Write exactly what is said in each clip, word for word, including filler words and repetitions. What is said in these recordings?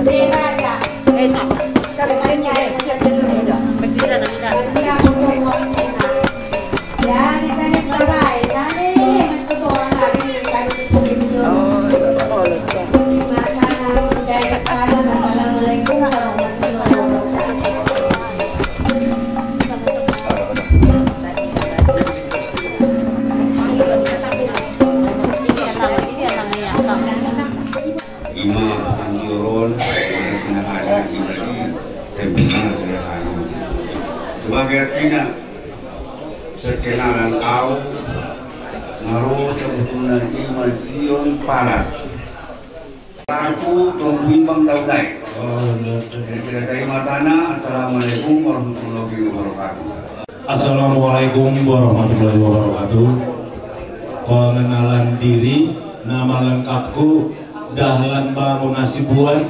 Deraja. Kesannya ya, kesannya. Berdiri, Nanda. Nanti aku mau waktunya. Ya, kita ni tabai. Nani, seseorang hari ini kami seperti itu. Terima kasih. Saya salam. Assalamualaikum warahmatullahi wabarakatuh. Ima panjoron, na ada di tempat saya anu. Sebagai artinya, perkenalan au, naro kebetulan ima Sion Paras. Aku Tombu Imbang Daudai. Oh, iya, iya. Jadi, kita terima tanah. Assalamualaikum warahmatullahi wabarakatuh. Assalamualaikum warahmatullahi wabarakatuh. Pengenalan diri, nama lengkapku Dahlan Bangun Hasibuan,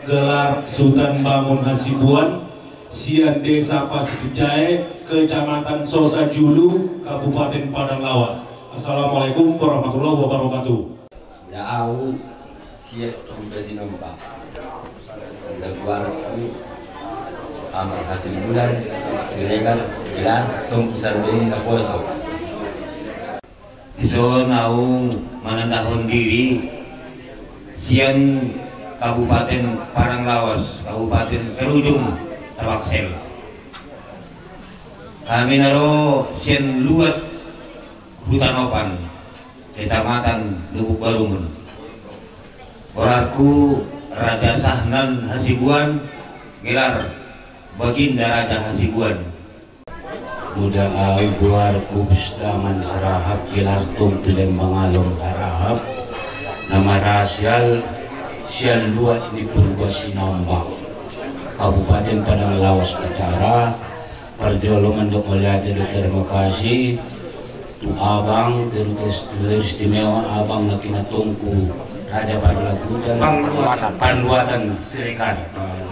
gelar Sutan Bangun Hasibuan, sian Desa Pasir Jae, Kecamatan Sosa Julu, Kabupaten Padang Lawas. Assalamualaikum warahmatullahi wabarakatuh. Ya au, siap Tombu Sinomba. Jagoanku Amar Hasibuan, Siregar, gelar Tombu Sarbeni Naposo. Dison au manandahon diri sian Kabupaten Padang Lawas, Kabupaten Tarujung Tabaksel. Hami na ro sian Luat Hutanopan, Kecamatan Lubuk Barumun. Goarku Raja Sahnan Hasibuan, gelar Baginda Raja Hasibuan. Muda au, goarku Bustaman Harahap, gelar Tompu Lembang Alom Harahap, na marasal sian Luat ni Purba Sinombang, Kabupaten Padang Lawas Utara. Parjolo mandok mauliate dohot terima kasih tu abang, terutama istimewa abang na kinatongku Raja Panluatan, Panluatan. Panluatan Siregar.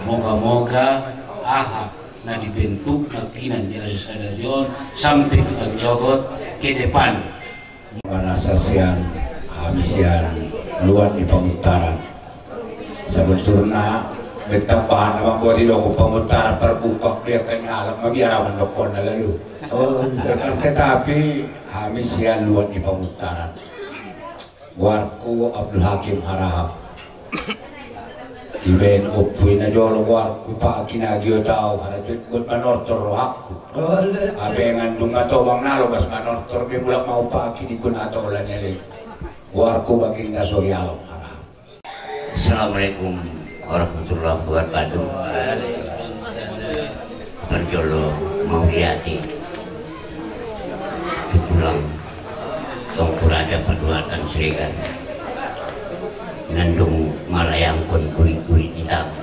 Moga-moga aha na dibentuk na kinan di ari sadari on sampe kita jogot ke depan. Manasa sian hami sian Luat ni Pamutaran. Sabujurna, betap bahan na mambuat i dohot Pamutaran, parbukak dia kan halak mabiar awan dokon na lalu. Oh, tetapi hami sian Luat ni Pamutaran. Goarku Abdul Hakim Harahap. Ibaen ompu i na jolo goarku Pak Aki na giot au, harajut buat manortor rohakku. Ape ngandung atau bang nalo bas manortor be mulak mau Pak Aki di kun atau ola ni ale. Goarku Baginda Sorialom Harahap. Assalamualaikum warahmatullahi wabarakatuh. Parjolo mauliate tu tulang Tuanku Raja Panluatan Siregar, na dung malayangkon gurit-gurit ni tabo.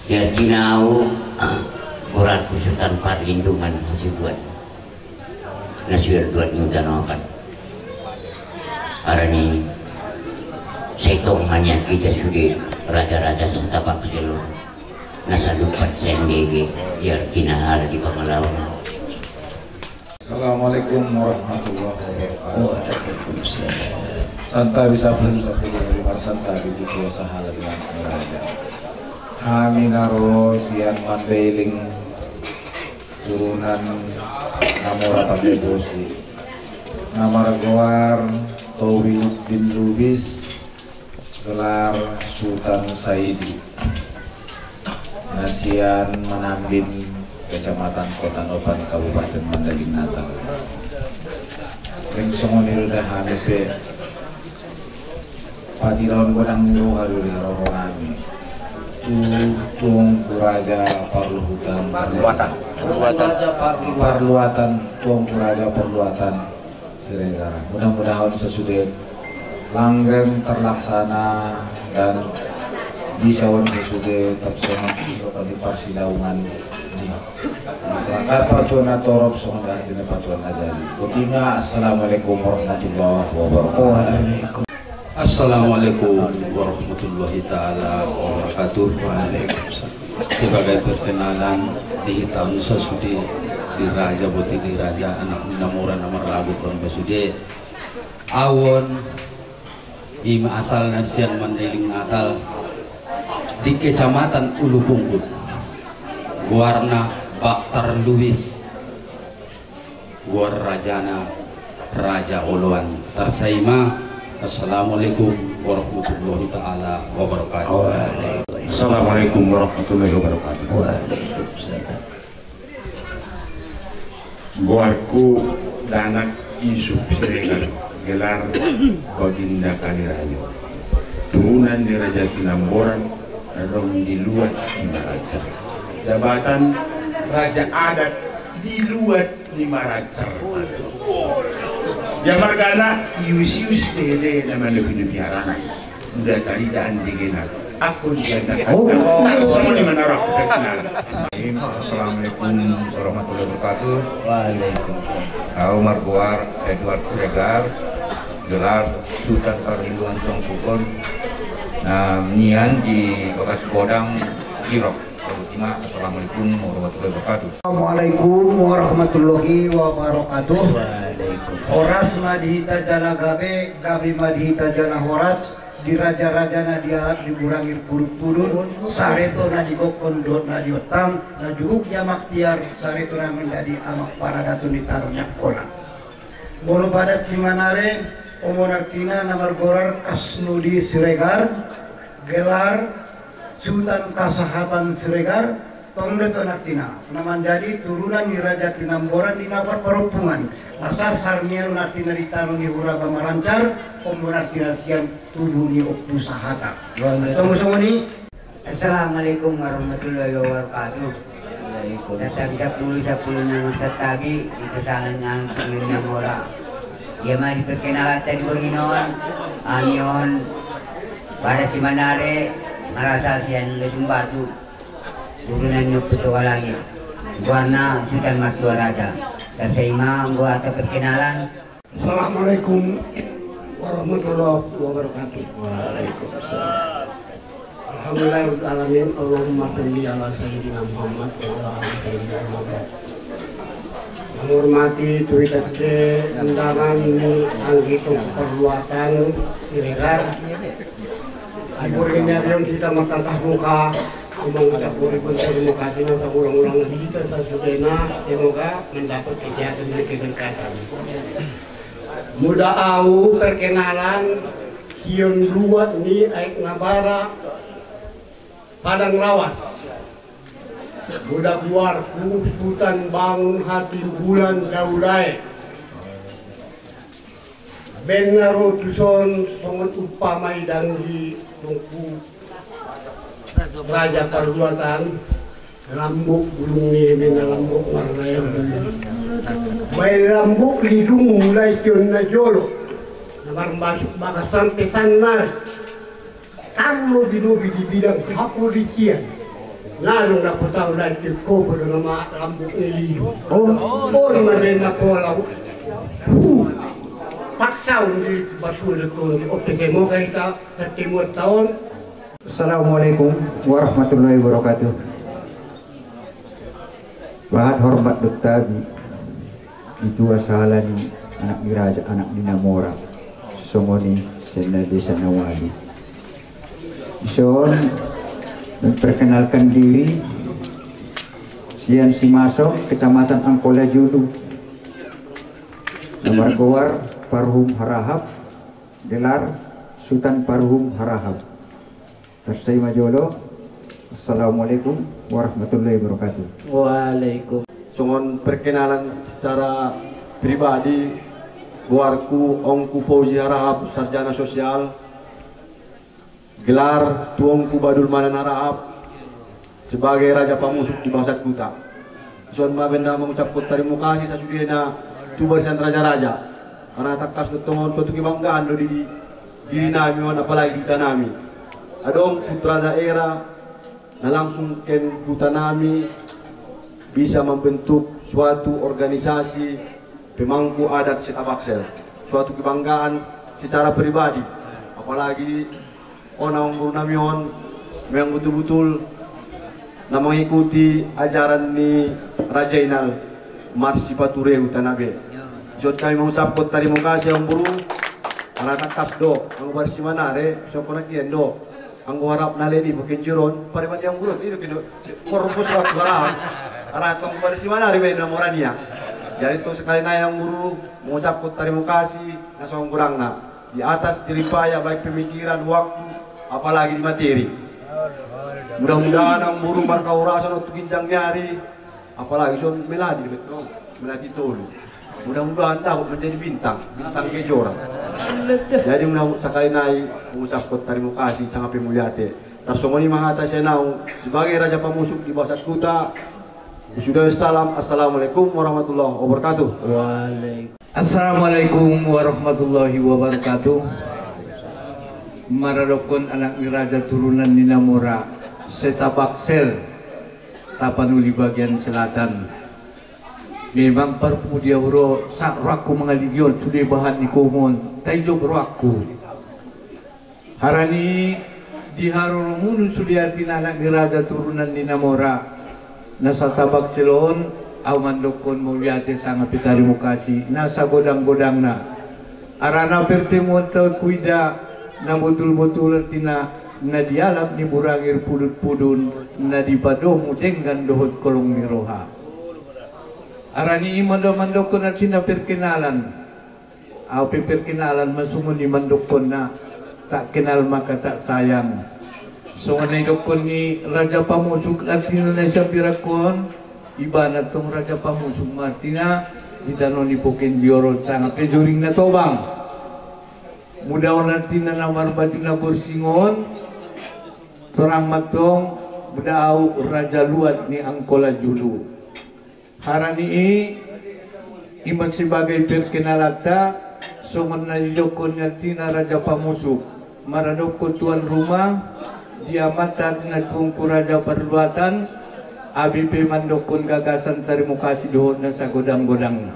Jadi au, goarku Sutan Parlindungan Hasibuan, na sian Luat ni Hutanopan. Harani, sai tong ma nian hita sude raja-raja Tabaksel on, na salumpat sai ndege di artina halak di pangalaon. Assalamualaikum warahmatullahi wabarakatuh. Waalaikumsalam. Santabi sapuluh, sapuluh lima, santabi tujuh sahala dengan raja. Hami na ro sian Mandailing, turunan Namora Pandai Bosi, na margoar Towi bin Lubis, gelar Sutan Saidi, na sian Manambin, Kecamatan Kota Nopan, Kabupaten Mandailing Natal. Ring songon i do da hami pe, patilaon godang ni roha do di roha nami tu Tuanku Raja Parluhutan. Parluatan. Parluatan. Parluatan, Tuanku Raja Parluatan Siregar. Mudah-mudahan sesudah langgeng terlaksana dan bisa on sesudah tersengat di parsidaungan di masyarakat partuan na torop songon artina partuan na jadi. Kutinga, assalamualaikum warahmatullahi wabarakatuh. Assalamualaikum warahmatullahi taala wabarakatuh. Sebagai perkenalan di hita on sasude, di raja, boti ni raja, anak ni na mura na marlagu on sasude. Au on ima asalna sian Mandailing Natal. Di Kecamatan Ulu Pungkut, goarna Baktar Luis, goar rajana Raja Oloan. Tarsaima, assalamualaikum warahmatullahi taala wabarakatuh. Assalamualaikum warahmatullahi wabarakatuh. Waalaikumsalam. Goarku Danak Yusuf Siregar, gelar Baginda Kalirajo, turunan ni Raja Sinamboran, adong di Luat ni Marancar. Jabatan Raja Adat di Luat ni Marancar. Ya, margana ius-ius dede na manupi-nupi haranan. Udah tadi jangan digena. Aku diantar. Oh. Langsung di mana roh. Assalamualaikum warahmatullahi wabarakatuh. Waalaikumsalam. Au margoar Edward Siregar, gelar Sutan Parlindungan Songkupon. Nah, nian di bagas godang Irok. Assalamualaikum warahmatullahi wabarakatuh. Assalamualaikum warahmatullahi wabarakatuh. Waalaikumsalam. Horas ma di hita jala gabe, gabe ma di hita jala horas, di raja-raja na dialap di burangir pudun-pudun, sareto na digokkon dohot na diontang, na juhuk jamak tiar, sareto na manjadi amak paradaton di tano ni Angkola. Molo padat simanare, omonartina na margorar Kasnudi Siregar, gelar Sutan Kasahatan Siregar, tong do tu anaktina, na manjadi turunan ni Raja Tinamboran di na parparompungan, na sarsar ni anaktina di tano ni Huraba Marancar, omonartina sian tubu ni Ompu Sahata. Songon-songon i. Assalamualaikum warahmatullahi wabarakatuh. Waalaikumsalam. Datang sapuluh sapuluh na marsantabi di pasangan ngan pemilik na mora. Ia ma di perkenalan tadi borngin on, ami on pada Cimanare, marasal sian Lesung Batu, turunan ni Ompu Toga Langit, goarna Sutan Martua Raja. Tarsaima anggo ata perkenalan. Assalamualaikum warahmatullahi wabarakatuh. Waalaikumsalam. Alhamdulillahirabbil alamin. Allahumma shalli ala sayyidina Muhammad wa ala ali sayyidina Muhammad. Menghormati cerita gede undangan ni Anggito Parluatan Siregar. Di borngin ni ari on hita martatap muka, mangucap ribuan terima kasih na taulang-ulang di hita sasudena, semoga mandapat kesehatan dan keberkatan. Mula au perkenalan, sian Luat ni Aek Nabara, Padang Lawas. Mula goarku Sutan Bangun Hatibulan Daulae. Baen na ro tuson songon umpama i danggi tongku Raja Parluatan, lambok bulung ni eme na lambok marlayar. Baen lambok lidung mulai sian na jolo, na marmasuk bagas sampe sannari. Tarlobi-lobi di bidang hapolisian. Na adong na patau lai tirkobo do nama lambok ni lidu. Oh. On ma den na pola. Hu. Paksaon di basuda tong di ope semoga hita pertemuan taon. Assalamualaikum warahmatullahi wabarakatuh. Bahat hormat dohot tabi. Di tua sahala ni anak ni raja, anak ni na mora, songon i sian na desa na wali. Dison memperkenalkan diri, sian Simasong, Kecamatan Angkola Julu, na margoar Paruhum Harahap, gelar Sutan Paruhum Harahap. Tarsaima jolo. Assalamualaikum warahmatullahi wabarakatuh. Waalaikum. Songon perkenalan secara pribadi, goarku Ongku Fauzi Harahap, sarjana sosial, gelar Tuongku Badul Manan Harahap, sebagai raja pamusuk di bangsat Kuta. Dison ma baen na mangucapkon tarimo kasih sasudena tu barisan raja-raja. Karna tangkas do tongon suatu kebanggaan do di diri nami on, apalagi di huta nami. Adong putra daerah na langsung sian huta nami bisa membentuk suatu organisasi pemangku adat Setabaksel. Suatu kebanggaan secara pribadi, apalagi on amangboru nami on memang betul-betul na mengikuti ajaran ni Raja Inal marsipature huta na be. Dison hami mangucapkon tarimo kasih amangboru. Karna tangkas do, anggo marsimanare, songkon na kian do. Anggo harap na ledi pakinjuron, parimat yang burut itu kido. Korpus waktu harap. Harap tong pada si mana ribe na morania. Jadi tu sekali nai yang guru mengucapkan terima kasih na songon godangna di atas jeripaya, baik pemikiran, waktu, apalagi di materi. Mudah-mudahan yang guru markaurasan waktu ginjang ni ari, apalagi son meladi betul, meladi tolu. Mudah-mudahan dapat menjadi bintang, bintang kejora. Jadi mudah sakali nai mengucapkan terima kasih sangat pemuliate. Tarsongoni mangata senau sebagai raja pamusuk di Basak Kuta. Sudah salam, assalamualaikum warahmatullahi wabarakatuh. Waalaikumsalam. Assalamualaikum warahmatullahi wabarakatuh. Maradokkon anak ni raja turunan ni Namora, Setabaksel, Tapanuli bagian selatan. Memang parpudi au ro, sak rohangku mangaligion sude bahan ni koumon, taijop rohangku. Harani diharoromunu sude artina anak ni raja turunan ni Namora, na Satabaksel on, au mandokkon mauliate sanga pe tarimo kasih na sagodang-godangna. Arana pertemuan taon huida na botul-botul artina na dialap ni burangir pudun-pudun na dipadomu denggan dohot kolong ni roha. Arani i ma do mandokkon artina perkenalan. Au pe perkenalan ma songon i mandokkonna, tak kenal maka tak sayang. Songon na idokkon ni raja pamusuk artina na isambirakkon, ibana tong raja pamusuk ma artina di tano ni Pokendior on sanga pe joring na tobang. Muda on artina na marbaju na borsing on, torang mantong muda au raja luat ni Angkola Julu. Harani i, ima sebagai perkenalanta, songon na didokkon ni artina raja pamusuk, maradokkon tuan rumah, di amanta artina tuangku raja parluatan, abi pe mandokkon gagasan tarimo kasih dohot na sagodang-godangna.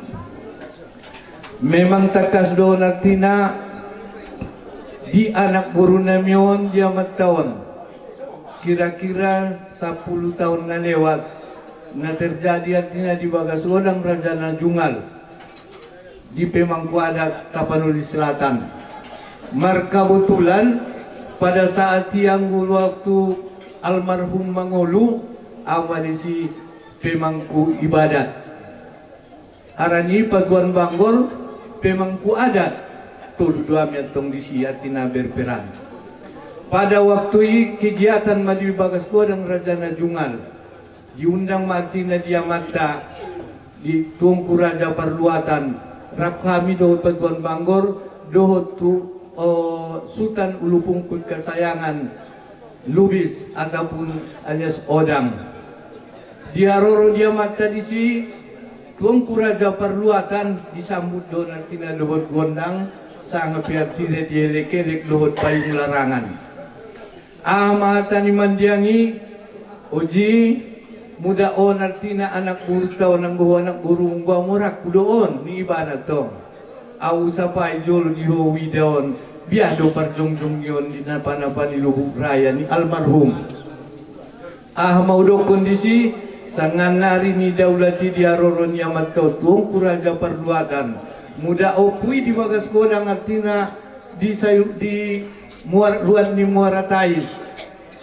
Memang tangkas do on artina di anak boru nami on di amanta on, kira-kira sapuluh taon na lewat, na terjadi artina di bagas godang raja na jungal di pemangku adat Tapanuli Selatan. Markabotulan pada saat i anggo waktu almarhum mangolu, au ma disi pemangku ibadat. Harani patuan banggor pemangku adat, tolu do ami antong disi artina berperan. Pada waktu i kegiatan ma di bagas godang raja na jungal. Diundang ma artina di amanta, di tuangku raja parluatan, rap hami dohot patuan banggor, dohot tu, o, Sutan Ulu Pungkut kasayangan, Lubis ataupun alias Odang. Diharoro di amanta disi, tuangku raja parluatan, disambut do on artina dohot gondang, sanga pe artina dielek-elek dohot payung larangan. Aha ma hata ni mandiang i, oji, muda on artina anak boru taon anggo ho anak boru, anggo amorangku do on, ni ibana tong. Au sapai jolo di ho uida on, biar do parjongjong ni on di napa-napa ni lubuk raya ni almarhum. Aha ma hudokkon disi, sangannari ni daulat i diharoro ni amanta on tuangku raja parluatan. Muda ompu i di bagas godang artina di sayu, di muar, luat ni Muara Tais.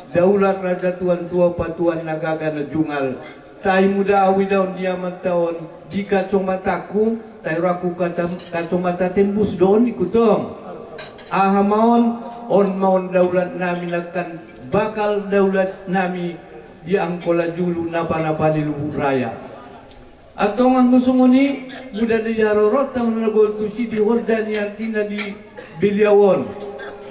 Daulat raja tuan tua patuan na gaga na jungal. Tai muda au idaon di amanta on di kacomataku, tai rohangku kata, kacomata tembus do on ningku tong. Aha ma on, on ma on daulat nami nangkan bakal daulat nami di Angkola Julu napa-napa ni lubuk raya. Antong anggo songon i, muda na diharorotta on na gol tusi di horja ni artina di beliau on.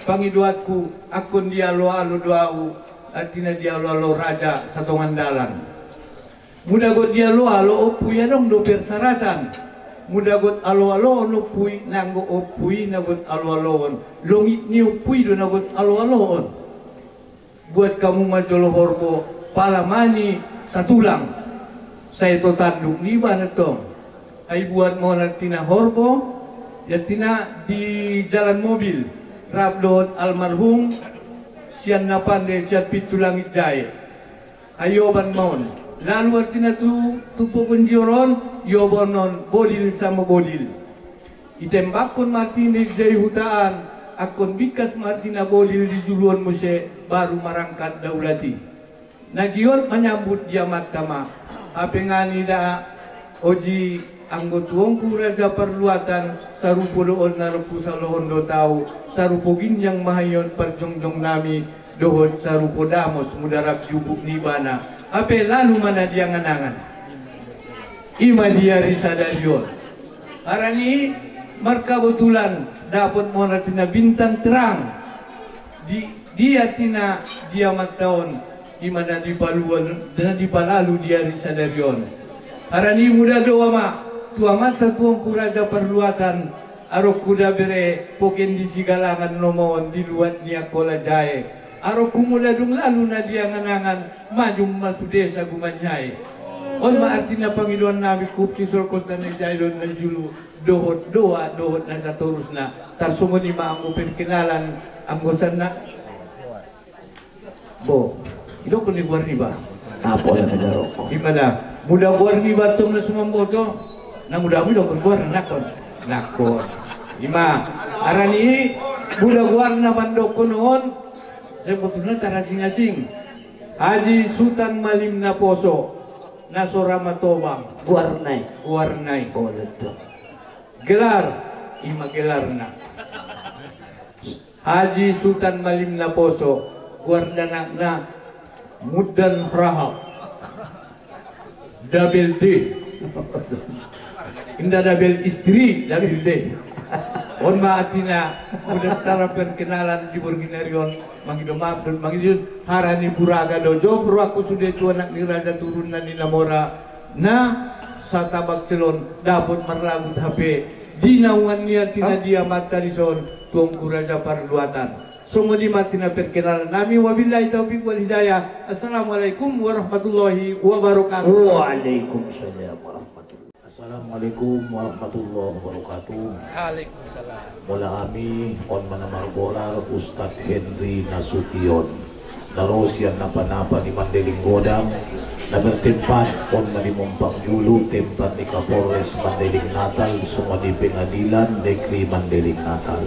Pangidoanku, angkon dialo-alo do au, artina dialo-alo raja satongan dalan. Muda got dialo-alo ompu i adong do persyaratan. Muda got alo-aloon ompu i, nanggo ompu i na got alo-aloon, longit ni ompu i do na got alo-aloon. Buat hamu ma jolo horbo, pala mani satulang. Sai to tanduk ni ibana tong. Ai buat ma on artina horbo, artina di jalan mobil, rap dohot almarhum, sian na pande, sian pintu langit jae. Ai oban ma on. Lalu artina tu, tu Pogonjior on, ioban on bodil sama bodil. Itembakkon ma artina i jai hutaan, Angkon bingkas ma artina bolil di juluon muse baru marangkat daulat i. Na giot manyambut di amanta ma. Hape ngani da oji anggo tuongku raja parluatan, sarupo do on na rongku salohon do tau, sarupo ginjang ma hion parjongjong nami, dohot sarupo damos mudarap jubuk ni ibana. Hape lalu ma na diangan-angan. Ima di ari sadari on. Harani markabotulan dapot ma on artina bintang terang di, di artina di amanta on, ima na dipaluan, na dipalalu di ari sadari on. Harani muda do ama, tu amanta tuongku raja parluatan, arongku da bere poken di sigalangan lomo on di luat ni angkola jae. Arongku mula dung lalu na diangan-angan, maju ma sude saguman jae. On ma artina pangidoan nami, kup sisolkon tanai jae don na julu, dohot doa, dohot na satorusna. Tarsongon i ma anggo perkenalan, anggo sanna. Bo, idokon ni guar niba. Apo na medaroko? Ima da, muda guar niba tong na sumamboto. Na muda mu idokon guar na nakon. Nakon. Ima, harani muda guar na mandokon on, sebetulna tarasing-asing. Haji Sutan Malim Naposo, na so ra matobang. Guarna i. Guarna i. Oh, betul. Gelar, ima gelarna. Haji Sutan Malim Naposo, guar danakna Mudan Rahab. Double D. Inda double istri, double D. On ma artina, muda tara perkenalan di borngin ari on, mangido maaf dohot mangido harani buraga do, jop rohangku sude tu anak ni raja turun na ni na mora, na satabak celon dapot marlabut hape di naungan ni artina di amanta dison, tuongku raja parluatan. Songon i ma artina perkenalan nami, wabillahi taufiq wal hidayah. Assalamualaikum warahmatullahi wabarakatuh. Waalaikumsalam warahmatullahi. Assalamualaikum warahmatullahi wabarakatuh. Waalaikumsalam. Mula hami, on ma na margolar Ustadz Henry Nasution, na ro sian napa-napa ni Mandailing Godang, na bertempat on ma di Mumpang Julu, tempat ni Kapolres Mandailing Natal, songon i Pengadilan Negeri Mandailing Natal.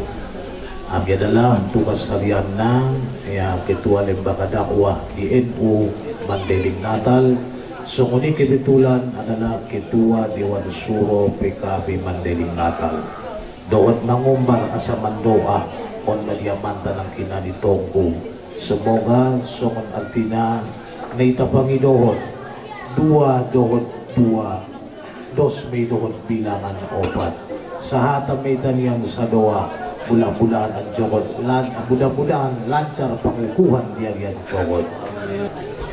Hami adalah tugas harianna, ya, Ketua Lembaga Dakwah di N U Mandailing Natal, songon i kebetulan adalah Ketua Dewan Suro P K B Mandailing Natal. Dohot mangombar asa mandoa, on ma di amanta nangkinan i tongku. Semoga songon artina na ita pangidohon, dua dohot dua, dos ma i dohot bilangan opat. Sahata ma ita nian sadoa, mudah-mudahan anjogot lan-, mudah-mudahan lancar pangukuhan di ari anjogot.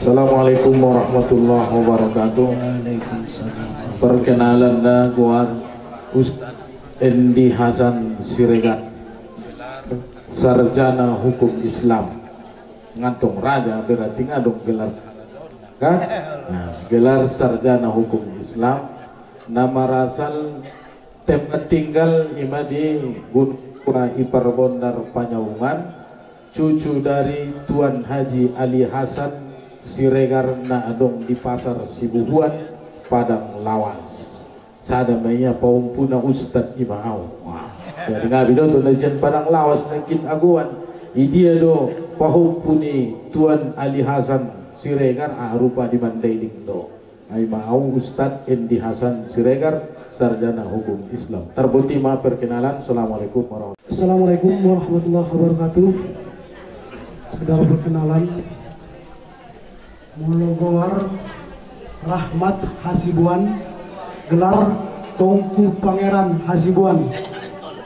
Assalamualaikum warahmatullahi wabarakatuh. Waalaikumsalam. Perkenalan da, guar Ustadz Endi Hasan Siregar, sarjana hukum Islam. Ngantong raja berarti ngadong gelar, kan? Nah, gelar sarjana hukum Islam, na marasal tempat tinggal ima di Gunung Tua Ipar Bondar Panyaungan, cucu dari Tuan Haji Ali Hasan Siregar na adong di Pasar Sibuhuan, Padang Lawas. Sada ma ia pahompuna Ustad ima au. Wah. Jadi ngabi do tu na sian Padang Lawas nangkin agoan. I dia do pahompu ni Tuan Ali Hasan Siregar, ah, rupa di Mandailing do. Ai ma au Ustad Endi Hasan Siregar, sarjana hukum Islam. Tarboti ma perkenalan. Assalamualaikum warahmatullahi. Assalamualaikum warahmatullahi wabarakatuh. Sekedar perkenalan. Molo goar Rahmat Hasibuan, gelar Tongku Pangeran Hasibuan,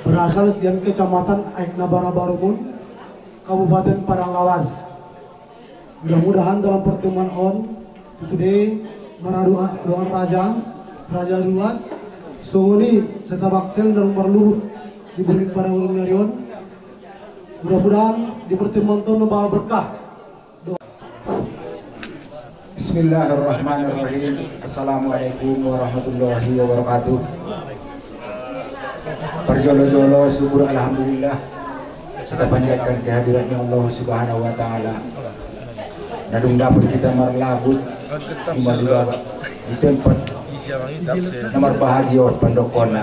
berasal sian Kecamatan Aek Nabara Barumun, Kabupaten Padang Lawas. Mudah-mudahan dalam pertemuan on sude maradu a-, doan raja, raja luat, songon i setabak sel dalam marluhut di bulan pada ulun nari on. Mudah-mudahan di pertemuan on membawa berkah. Bismillahirrahmanirrahim. Assalamualaikum warahmatullahi wabarakatuh. Parjolo-jolo syukur alhamdulillah, kita panjatkan kehadirat ni Allah Subhanahu wa Ta'ala. Na dung dapot kita marlabut di Madura, di tempat na marbahagia pandokonna.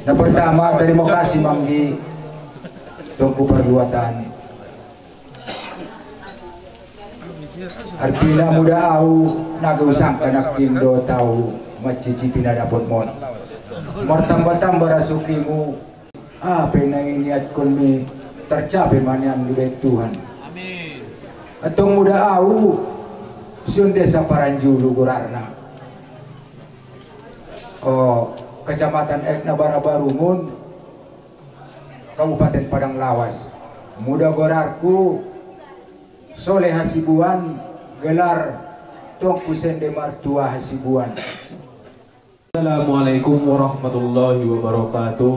Na pertama, terima kasih manggi Tongku parluatan. Artina mula au, na gausangka nangkin do tau mancicipi na dapotmon. Martamba-tamba rasukimu, aha pe na iniatkonmi, tarcape ma nian dibahen Tuhan. Amin. Antong mula au, sian desa Paranjulu goarna. O, Kecamatan Aek Nabara Barungun, Kabupaten Padang Lawas. Mula goarku Soleh Hasibuan, gelar Tongku Sende Martua Hasibuan. Assalamualaikum warahmatullahi wabarakatuh.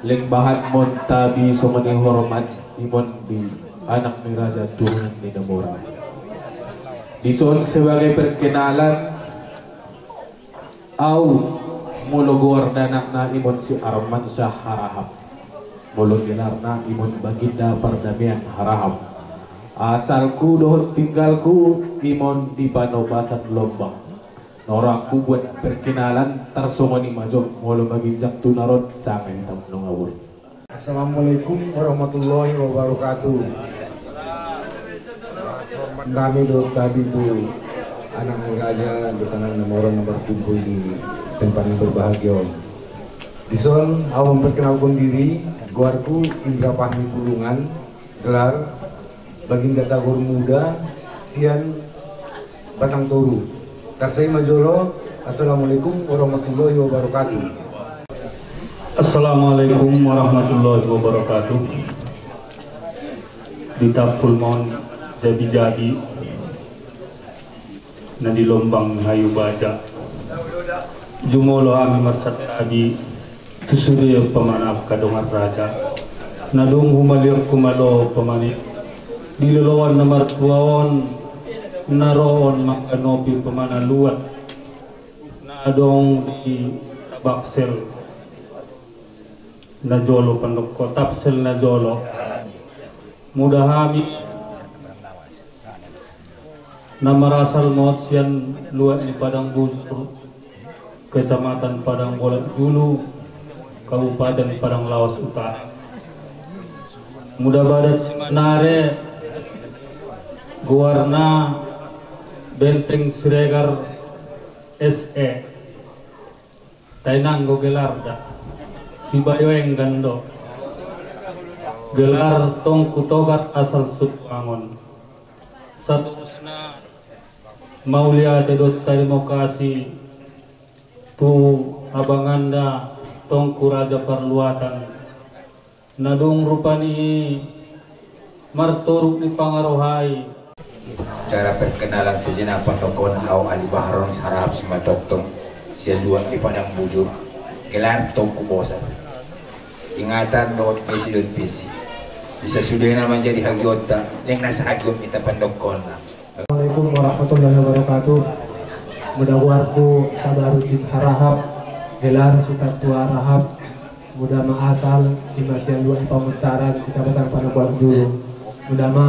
Leng bahat mon tabi songon i hormat imon di anak ni raja turunan ni Namora. Dison sebagai perkenalan, au molo goar danakna imon si Armansyah Harahap, molo gelarna imon Baginda Pardamaian Harahap. Asalku dohot tinggalku imon di Panobasan Lombang. Norangku buat perkenalan tarsongon i ma jo, molo maginjak tu na ro sanga i tam nunga boi. Assalamualaikum warahmatullahi wabarakatuh. Kami do tabi tu anak ni raja di tanah Namora na markumpul di tempat na berbahagia on. Dison au memperkenalkan diri, goarku Indra Fahmi Pulungan, gelar Baginda Tagor Muda sian Batang Toru. Tarsai ma jolo. Assalamualaikum warahmatullahi wabarakatuh. Assalamualaikum warahmatullahi wabarakatuh. Ditampul ma on jabi-jabi na di lombang ni hayu baja. Jumolo hami marsantabi tu sude pamanangka dongan raja, na dung humaliang humalo pamane di loloan na martua on, na ro on manghanopi pamana luat na adong di Tabaksel na jolo, pandok ko Tapsel na jolo. Mula hami na marasal ma on sian luat ni Padang Bujur, Kecamatan Padang Bolat Julu, Kabupaten Padang Lawas Utara. Mula badan simanare goarna Benteng Siregar S E. Tainang do gelarna, Sibayo Enggan do. Gelar Tongku Togar asal Situangon. Saterusna mauliate dohot tarima kasih tu abanganda Tongku Raja Parluatan, na dung rupani i martoruk ni pangarohai. Cara perkenalan sejenak, pandok on au Ali Baharun Harahap Simatongtong, sian luat ni Padang Bujur, gelar Tongku Bosan. Ingatan dohot visi dohot visi. Bisa sudena manjadi hagionta, deng na sahagion hita pandok on. Assalamualaikum warahmatullahi wabarakatuh. Mula goarku Sabarudin Harahap, gelar Sutan Tua Harahap. Mula ma asal di masian dua di Pamuntaran, Kecamatan Padang Bolat Julu. Mula ma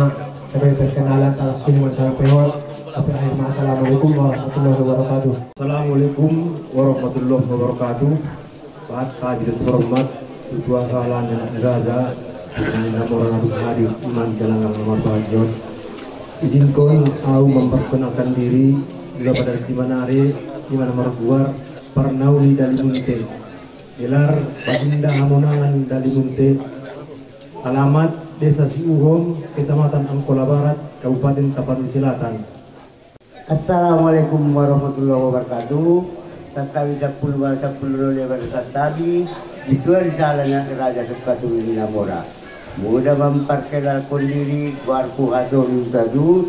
sebagai perkenalan, salah sungguh salah pehot. Tapi akhir ma, assalamualaikum warahmatullahi wabarakatuh. Assalamualaikum warahmatullahi wabarakatuh. Bahat hadirin terhormat, tutua sahalanya anak ni raja, na mora na dung hadir iman dalam nama bagion. Izinkon au memperkenalkan diri, mula badan simanare, iman marguar Parnauli Dalimunte. Gelar Baginda Hamonangan Dalimunte, alamat Desa Siuhom, Kecamatan Angkola Barat, Kabupaten Tapanuli Selatan. Assalamualaikum warahmatullahi wabarakatuh. Santabi sampulu ma sampulu do lebar santabi, di tua di sala ni raja sempatu ni na mora. Mula mamparkenalkon diri, goarku Hasori Utajut,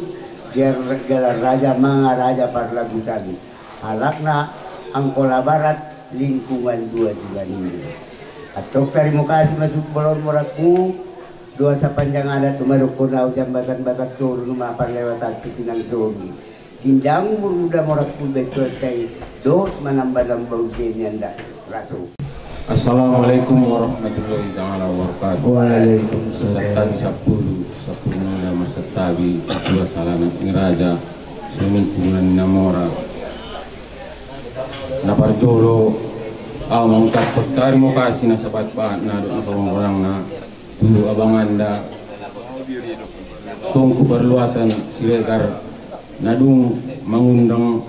gelar, gelar Raja Manga, Raja Parlagutan. Halakna Angkola Barat, lingkungan dua Simanjunju. Antong tarima kasih ma sude bolon morangku, dua sapanjang adat do madokkon au, jambatan batak toru numa parlewatan tu pinang sogi. Ginjang umur muda morangku, betul kai dohot manamba-namba use ni andak raso. Assalamualaikum warahmatullahi taala wabarakatuh. Waalaikumsalam. Santabi sampulu, sampulu mula marsantabi, tutua sahalanya anak ni raja, songon i tu na mora. Na parjolo, Au mangucap tarimo kasih na sabat-bat na dohot na sagodang-godangna tu abanganda Tongku Parluatan Siregar na dung mangundang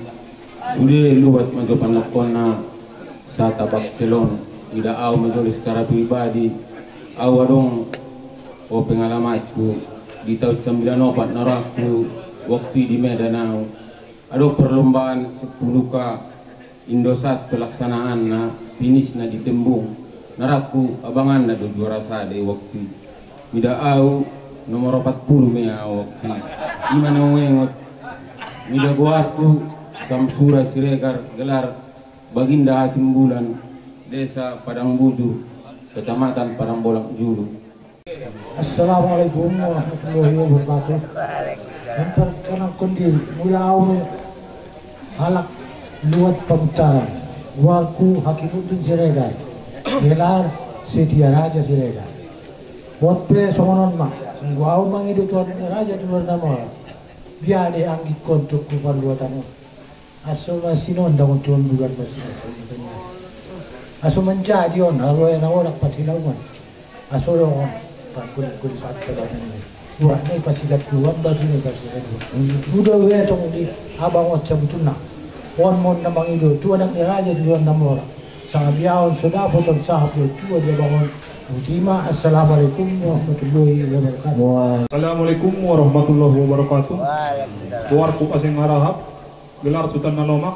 sude luat ma jo pandokkonna satabak selon. Ida au ma jo secara pribadi, au adong o pengalamanku di tahun sambilan opat na rohangku waktu di Medan au. Adong perlombaan sepuluh K Indosat pelaksanaanna, finisna di Tembung. Na rohangku abanganda do juara sada i waktu i. Mida au nomor opat puluh me au waktu i. Ima na huengot. Mida goarku Samsura Siregar, gelar Baginda Hakim Bulan, Desa Padang Buju, Kecamatan Padang Bolak Julu. Assalamualaikum warahmatullahi wabarakatuh. Memperkenalkan diri, mula au halak luat pamutaran. Goarku Hakimuddin Siregar, gelar Setia Raja Siregar. Buat pe songon on ma, anggo au mangido tu anak ni raja di luar na mora, dia de anggingkon tu parluatan on. Aso ma sinondang on tuan bulan ma sinasa. Aso manjadi on, alo na onak pasilaungan. Aso dong on, pakulit-kulit patta badan ni. Buat ni pasilap tuan, batu ni pasilap tuan. Udah udah tong di abang on sabutulna. On mon na mangido, tu anak ni raja di luar na mora. Sangabiaon so dapot on sahap do tua di abang on. Utima, assalamualaikum warahmatullahi wabarakatuh. Assalamualaikum warahmatullahi wabarakatuh. Waalaikumsalam. Goarku Aseng Harahap, gelar Sutan Nalomak,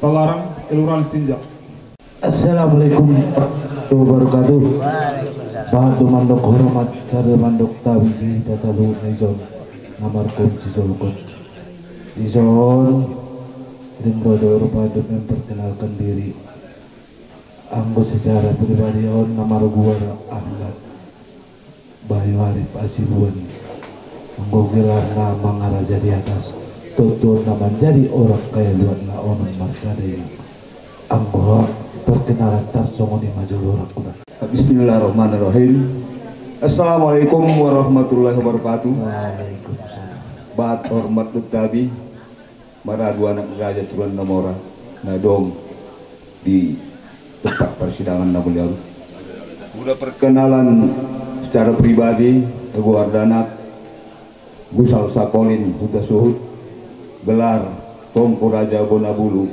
Palarang, Kelurahan Sinjak. Assalamualaikum warahmatullahi wabarakatuh. Waalaikumsalam. Bahat do mandok hormat, sada mandok tabi di tatalu na ison, na markom si Jolkot. Ison, rim rodo rupa do memperkenalkan diri. Anggo secara pribadi on na marguar Ahmad Bayu Arif Asibuan. Anggo gelarna mangaraja di atas, tontu on na manjadi orak kaya luat na onom marsada i. Anggo perkenalan tarsongon i ma jolo orakku da. Bismillahirrahmanirrahim. Assalamualaikum warahmatullahi wabarakatuh. Waalaikumsalam. Bahat hormat dohot tabi maradu anak ni raja tuan na mora na dong di tempat persidangan na mulia on. Udah perkenalan secara pribadi, goar danak Gusal Sakolin Hutasuhut, gelar Tongku Raja Bonabulu,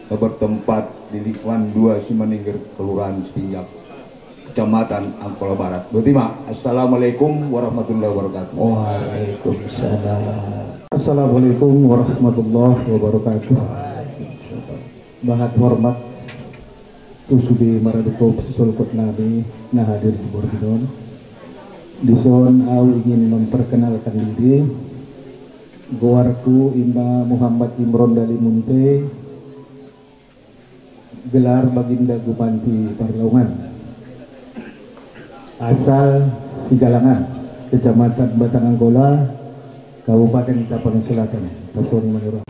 na bertempat di lingkungan dua Simaningkir, Kelurahan Sinjak, Kecamatan Angkola Barat. Berarti ma, assalamualaikum warahmatullahi wabarakatuh. Waalaikumsalam. Assalamualaikum warahmatullahi wabarakatuh. Bahat hormat tu sude maradophon sisolkot nami na hadir di borngin on. Dison au ingin memperkenalkan diri. Goarku ima Muhammad Imron Dalimunte, gelar Baginda Gumanti Parlaungan. Asal Sigalangan, Kecamatan Batang Angkola, Kabupaten Tapanuli Selatan. Tarsongon i ma jolo.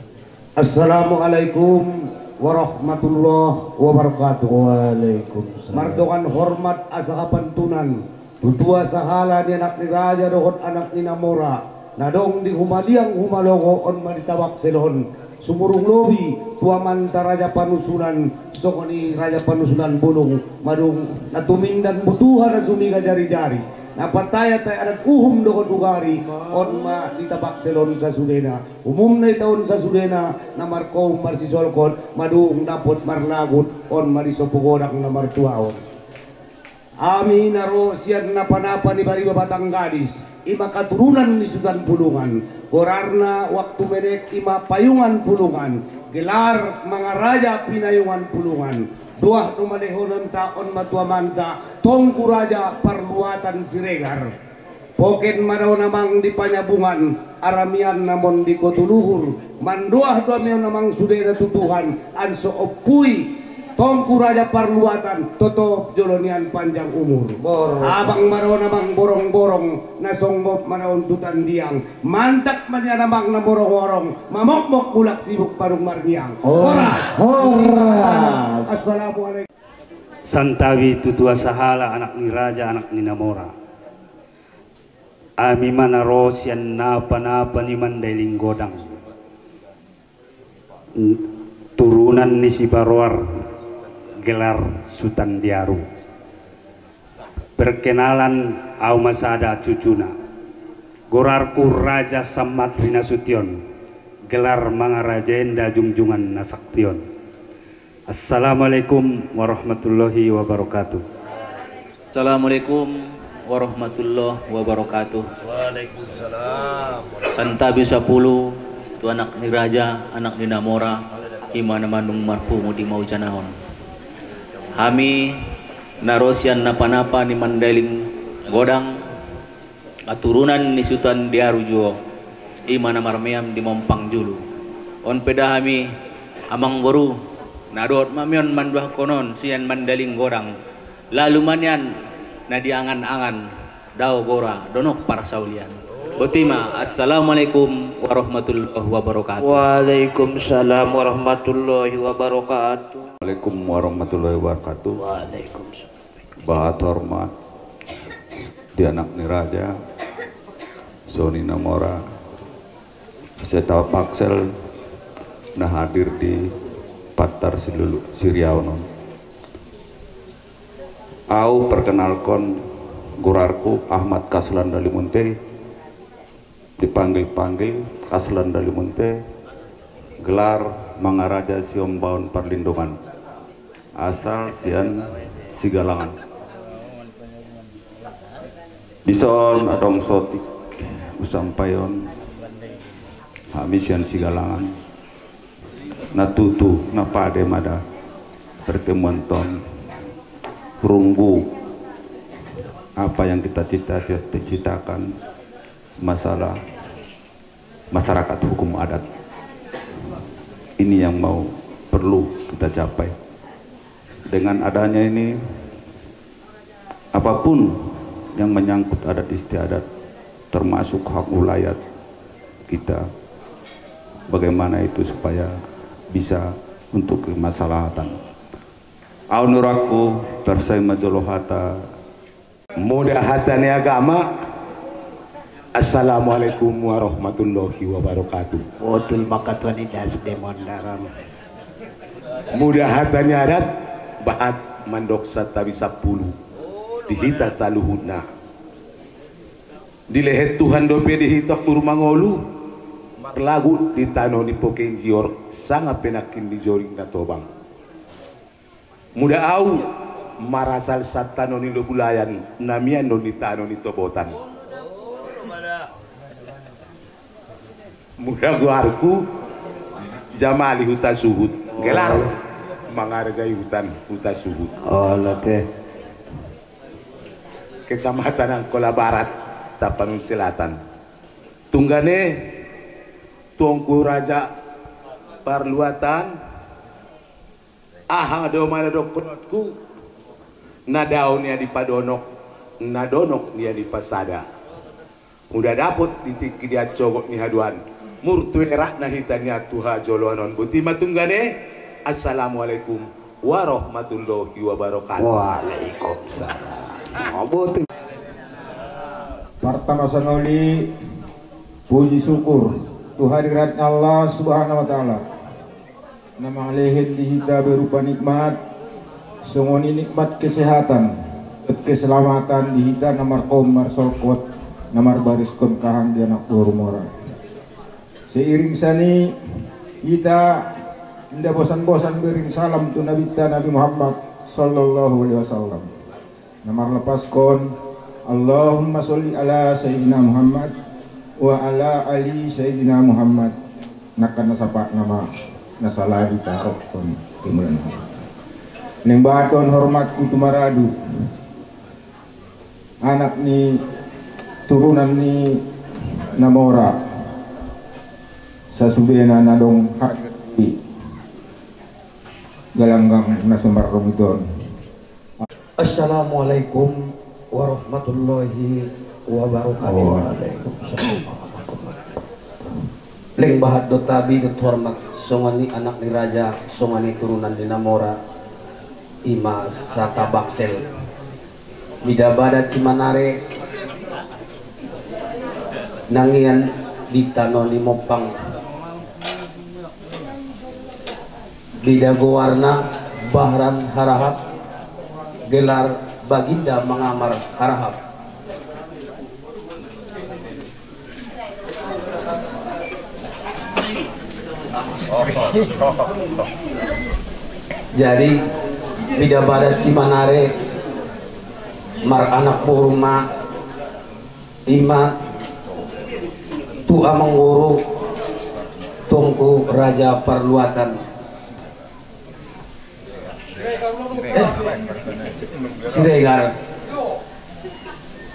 Assalamualaikum warahmatullahi wabarakatuh. Waalaikumsalam. Mardongan hormat asa hapantunan tu tua sahala ni anak ni raja dohot anak ni na mora, na dong di Humaliang Humalogo on ma di Tabak Selon, sumurung lobi tu amanta Raja Panusunan, songon i Raja Panusunan Bulung, madung na tumindan butuha na sumiga jari-jari, na patayat-tayat adat uhum dohot ugari, on ma di Tabak Selon sasudena. Umumna i taon sasudena na markoum marsisolkot, madung dapot marlagut, on ma di sopo godang na martuaon. Ami na ro sian napa-napa ni Bariba Batang Gadis, ima katurunan ni Sutan Pulungan, goarna waktu menek ima Payungan Pulungan, gelar mangaraja Pinayungan Pulungan, duah do malehononta on ma tu amanta Tongku Raja Parluatan Siregar. Poken ma da on amang di panyabungan, aramian namon di kotuluhur, mandoah do ami on amang sudena tu Tuhan, anso ompui Tongku Raja Parluatan, totop jolo nian panjang umur. Bor. Abang ma da on amang borong-borong, na songgop ma da on tu tandiang, mantap ma nian amang na morong-orong, mamokmok mulak sibuk parung marniang. Oh. Horas. Horas. Assalamualaikum. Santabi tu tua sahala anak ni raja anak ni na mora. Ami ma na ro sian napa-napa ni Mandailing Godang, turunan ni Sibaroar, Gelar Sutan Diaru. Perkenalan, au ma sada cucuna. Gorarku Raja Sammat Rinasution, gelar Mangaraja Enda Jungjungan Nasaktion. Assalamualaikum warahmatullahi wabarakatuh. Assalamualaikum warahmatullahi wabarakatuh. Waalaikumsalam. Santabi sapuluh tu anak ni raja, anak ni namora, ima na mandung marpungu di maujanahon. Hami na ro sian napa-napa ni Mandailing Godang, aturunan ni Sutan Diaru juo, ima na marmeam di Mompang Julu. On pe da hami, amang boru, na dohot ma hami on manduahkon on sian Mandailing Godang, lalu ma nian na diangan-angan, dao gora donok parsaulian. Botima, assalamualaikum warahmatullahi wabarakatuh. Waalaikumsalam warahmatullahi wabarakatuh. Waalaikum warahmatullahi wabarakatuh. Waalaikumsalam. Bahat hormat di anak ni raja, songon i namora, serta Paksel na hadir di Pantar Silulu, Siriaon on. Au perkenalkon, gorarku Ahmad Kaslan Dalimunte, dipanggil-panggil Kaslan Dalimunte, gelar Mangaraja Siombaon Parlindungan, asal sian Sigalangan. Dison adong sotik husampaion, hami sian Sigalangan, na tutu na pade ma da pertemuan ton, runggu apa yang kita cita-citakan, masalah masyarakat hukum adat. Ini yang mau perlu kita capai. Dengan adanya ini, apapun yang menyangkut adat istiadat, termasuk hak wilayah kita, bagaimana itu supaya bisa untuk kemaslahatan. Au nurangku, tarsai ma jolo hata. Mula hata ni agama, Assalamualaikum warahmatullahi wabarakatuh. Botul ma, Tuan, indas demon daram. Mula hata ni adat, bahat mandok santabi sapuluh di hita saluhutna. Dilehet Tuhan dope di hita pur mangolu, marlagut di tano ni Pokenjior, sanga pe nangkin di Joring na Tobang. Mula au marasal sian tano ni Lobulayan, na mian do ni tano ni Tobotan. Mula goarku Jamali Hutasuhut, gelar Mangarajai Hutan Hutasuhut. Olo te. Kecamatan Angkola Barat, Tapanuli Selatan. Tunggane, tuangku raja parluatan, aha do ma na dohononku, na dao nia dipadonok, na donok nia dipasada. Mula dapot di tingki di ancogot ni haduan, murtu erak na hita nia tu hajoloan on. Botima tunggane, Assalamualaikum warahmatullahi wabarakatuh. Waalaikumsalam. Botima. Partama songon i, puji syukur tu hadiratna Allah Subhanahu wa Ta'ala, na mangalehen di hita berupa nikmat, songon i nikmat kesehatan, keselamatan di hita na markoum marsolkot, na marbariskon kahang di anak boru mora. Seiring sian i, hita inda bosan-bosan bering salam tu Nabinta Nabi Muhammad sallallahu alaihi wasallam, na marlapaskon, Allahumma sholli ala Sayyidina Muhammad wa ala ali Sayyidina Muhammad. Nangkan na sapak nama na salagi tarokkon timulan. Naeng bahat on hormatku tu maradu, anak ni turunan ni namora, sasudena na dong hadir di galanggang na so marrongit on. Assalamualaikum warahmatullahi wabarakatuh. Waalaikumsalam. Leng bahat do tabi dohot hormat, songon i anak ni raja, songon i turunan ni namora, ima sata baksel. Mida badan cimanare nangian di tano ni Mompang. Bida goarna Bahran Harahap, gelar Baginda Mangamar Harahap. Jadi, mida badas di manare, maranak boru ma, ima tu amang guru, Tuanku Raja Parluatan. Eh, Siregar.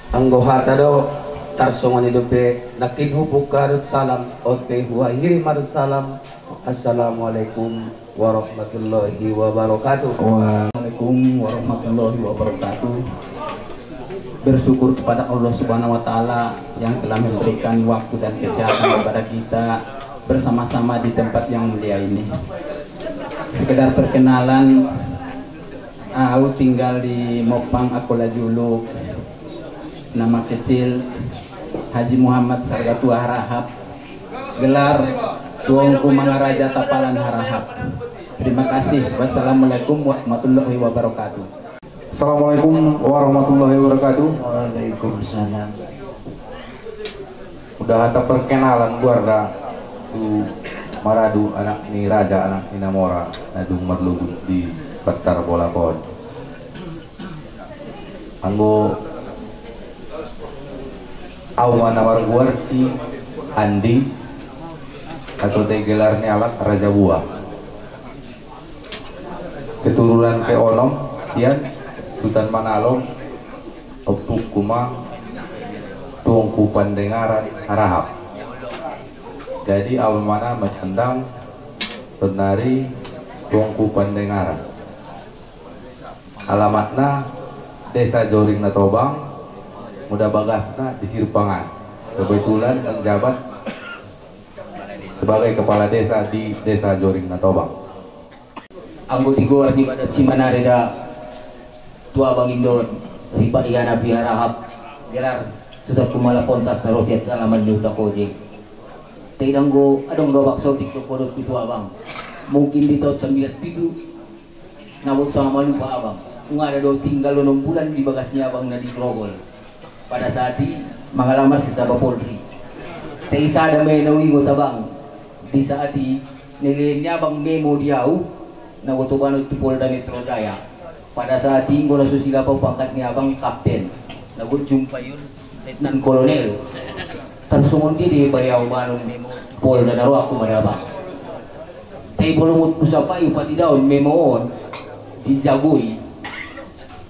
Anggo hata do, tarsongon i dope, nangkin hubuka do salam, on pe huakhiri ma do salam. Assalamualaikum warahmatullahi wabarakatuh. Waalaikumsalam warahmatullahi wabarakatuh. Bersyukur kepada Allah Subhanahu wa Ta'ala yang telah memberikan waktu dan kesehatan kepada kita bersama-sama di tempat yang mulia ini. Sekedar perkenalan, au tinggal di Mopang, Akola Julu, nama kecil Haji Muhammad Sargatua Harahap, gelar Tuanku Mangaraja Tapalan Harahap. Terima kasih. Wassalamualaikum warahmatullahi wabarakatuh. Assalamualaikum warahmatullahi wabarakatuh. Waalaikumsalam. Udah ada perkenalan keluarga tu maradu, anak ni raja, anak ni namora, na dung marlobut di Bantar Bolap on. Anggo au ma na marguar si Andi, atau te gelar ni halak Raja Buah. Keturunan ke onom sian Sutan Manalom, ompungku ma Tuanku Pandengaran Harahap. Jadi au ma na martandang sonari Tuanku Pandengaran. Alamatna Desa Joring Natobang, mula bagasna di Sirpangan. Kebetulan menjabat sebagai kepala desa di Desa Joring Natobang. Anggo digoar di badan si manare da tu abang indon, ripat iana piharahap, gelar Sutan Kumala Pontas na rosiat alaman ni Huta Kojeng. Te anggo adong do abang sotik do kodot tu abang. Mungkin di tahun sembilan pitu, na bot sama malupa abang. Ung ada do tinggal onom bulan di bagas ni abang na di Grogol. Pada saat i mangalamar si Taba Polri. Te i sada memo ingot abang. Di saat i nilehen ni abang memo di au, na gotobanon tu Polda Metro Jaya. Pada saat i anggo na so silap au pangkat ni abang kapten. Na got jumpa i on letnan kolonel. Tarsongon dia do i bari au banon memo tu Polda na rohakku ma da abang. Te i bolongot ku sapai upati daon memo on dijagoi.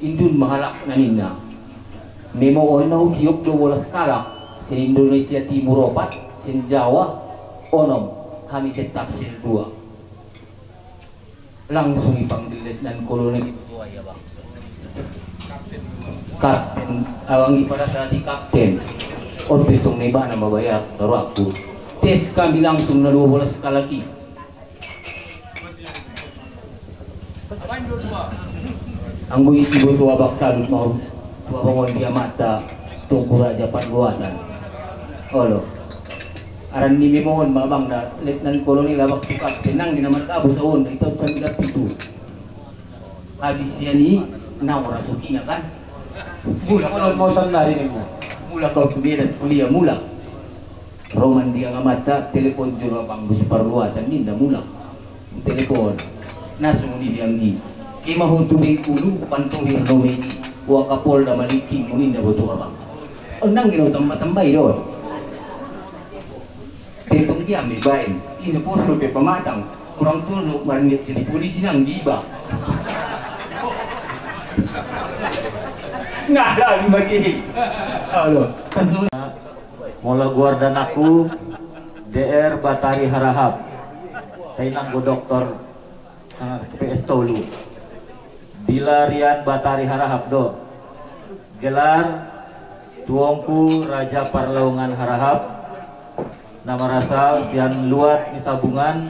Indun ma halak na ninna. Memo on na hutiop do bolas kalak, sian Indonesia Timur opat, sian Jawa onom, hami sian Tapsir dua. Langsung ipanggil letnan kolonel i, tuai abang. Kapten, abang i pada saat i kapten. On pe tong na ibana mabayar taruakku. Tes kami langsung na dua bolas kalak i. Anggo isi do tu abang salut ma on, tu abang on dia mata, Tuanku Raja Parluatan. Olo. Aran ni memo on ma abang da, letnan kolonel abang tu kapten, nang di na margabus au on da, i tahun sambilan pitu. Habis sian i, na ora sukina kan. Mulak on mau sannari ni mu. Mulak au tu Medan kuliah, mulak. Ro ma dia amanta, telepon jolo abang, bos Parluatan ninna mulak. Telepon. Na songon i di anggi. Ke ma ho tu Bengkulu, pantohir do ma isi. Ua Kapolda ma lingkingmu ninna boto abang. On nang gina utamba-tambai do. Tentong dia me baen. Ina pos dope pamatang. Orang tua do marniat jadi polisi nang di iba. Nggak ada lagi bagi. Halo. Molo guar danakku, D R Batari Harahap, tainang go doktor, ah, P S tolu. Bila Rian Batari Harahap do. Gelar Tuongku Raja Parlaungan Harahap, na marasal sian Luat ni Sabungan,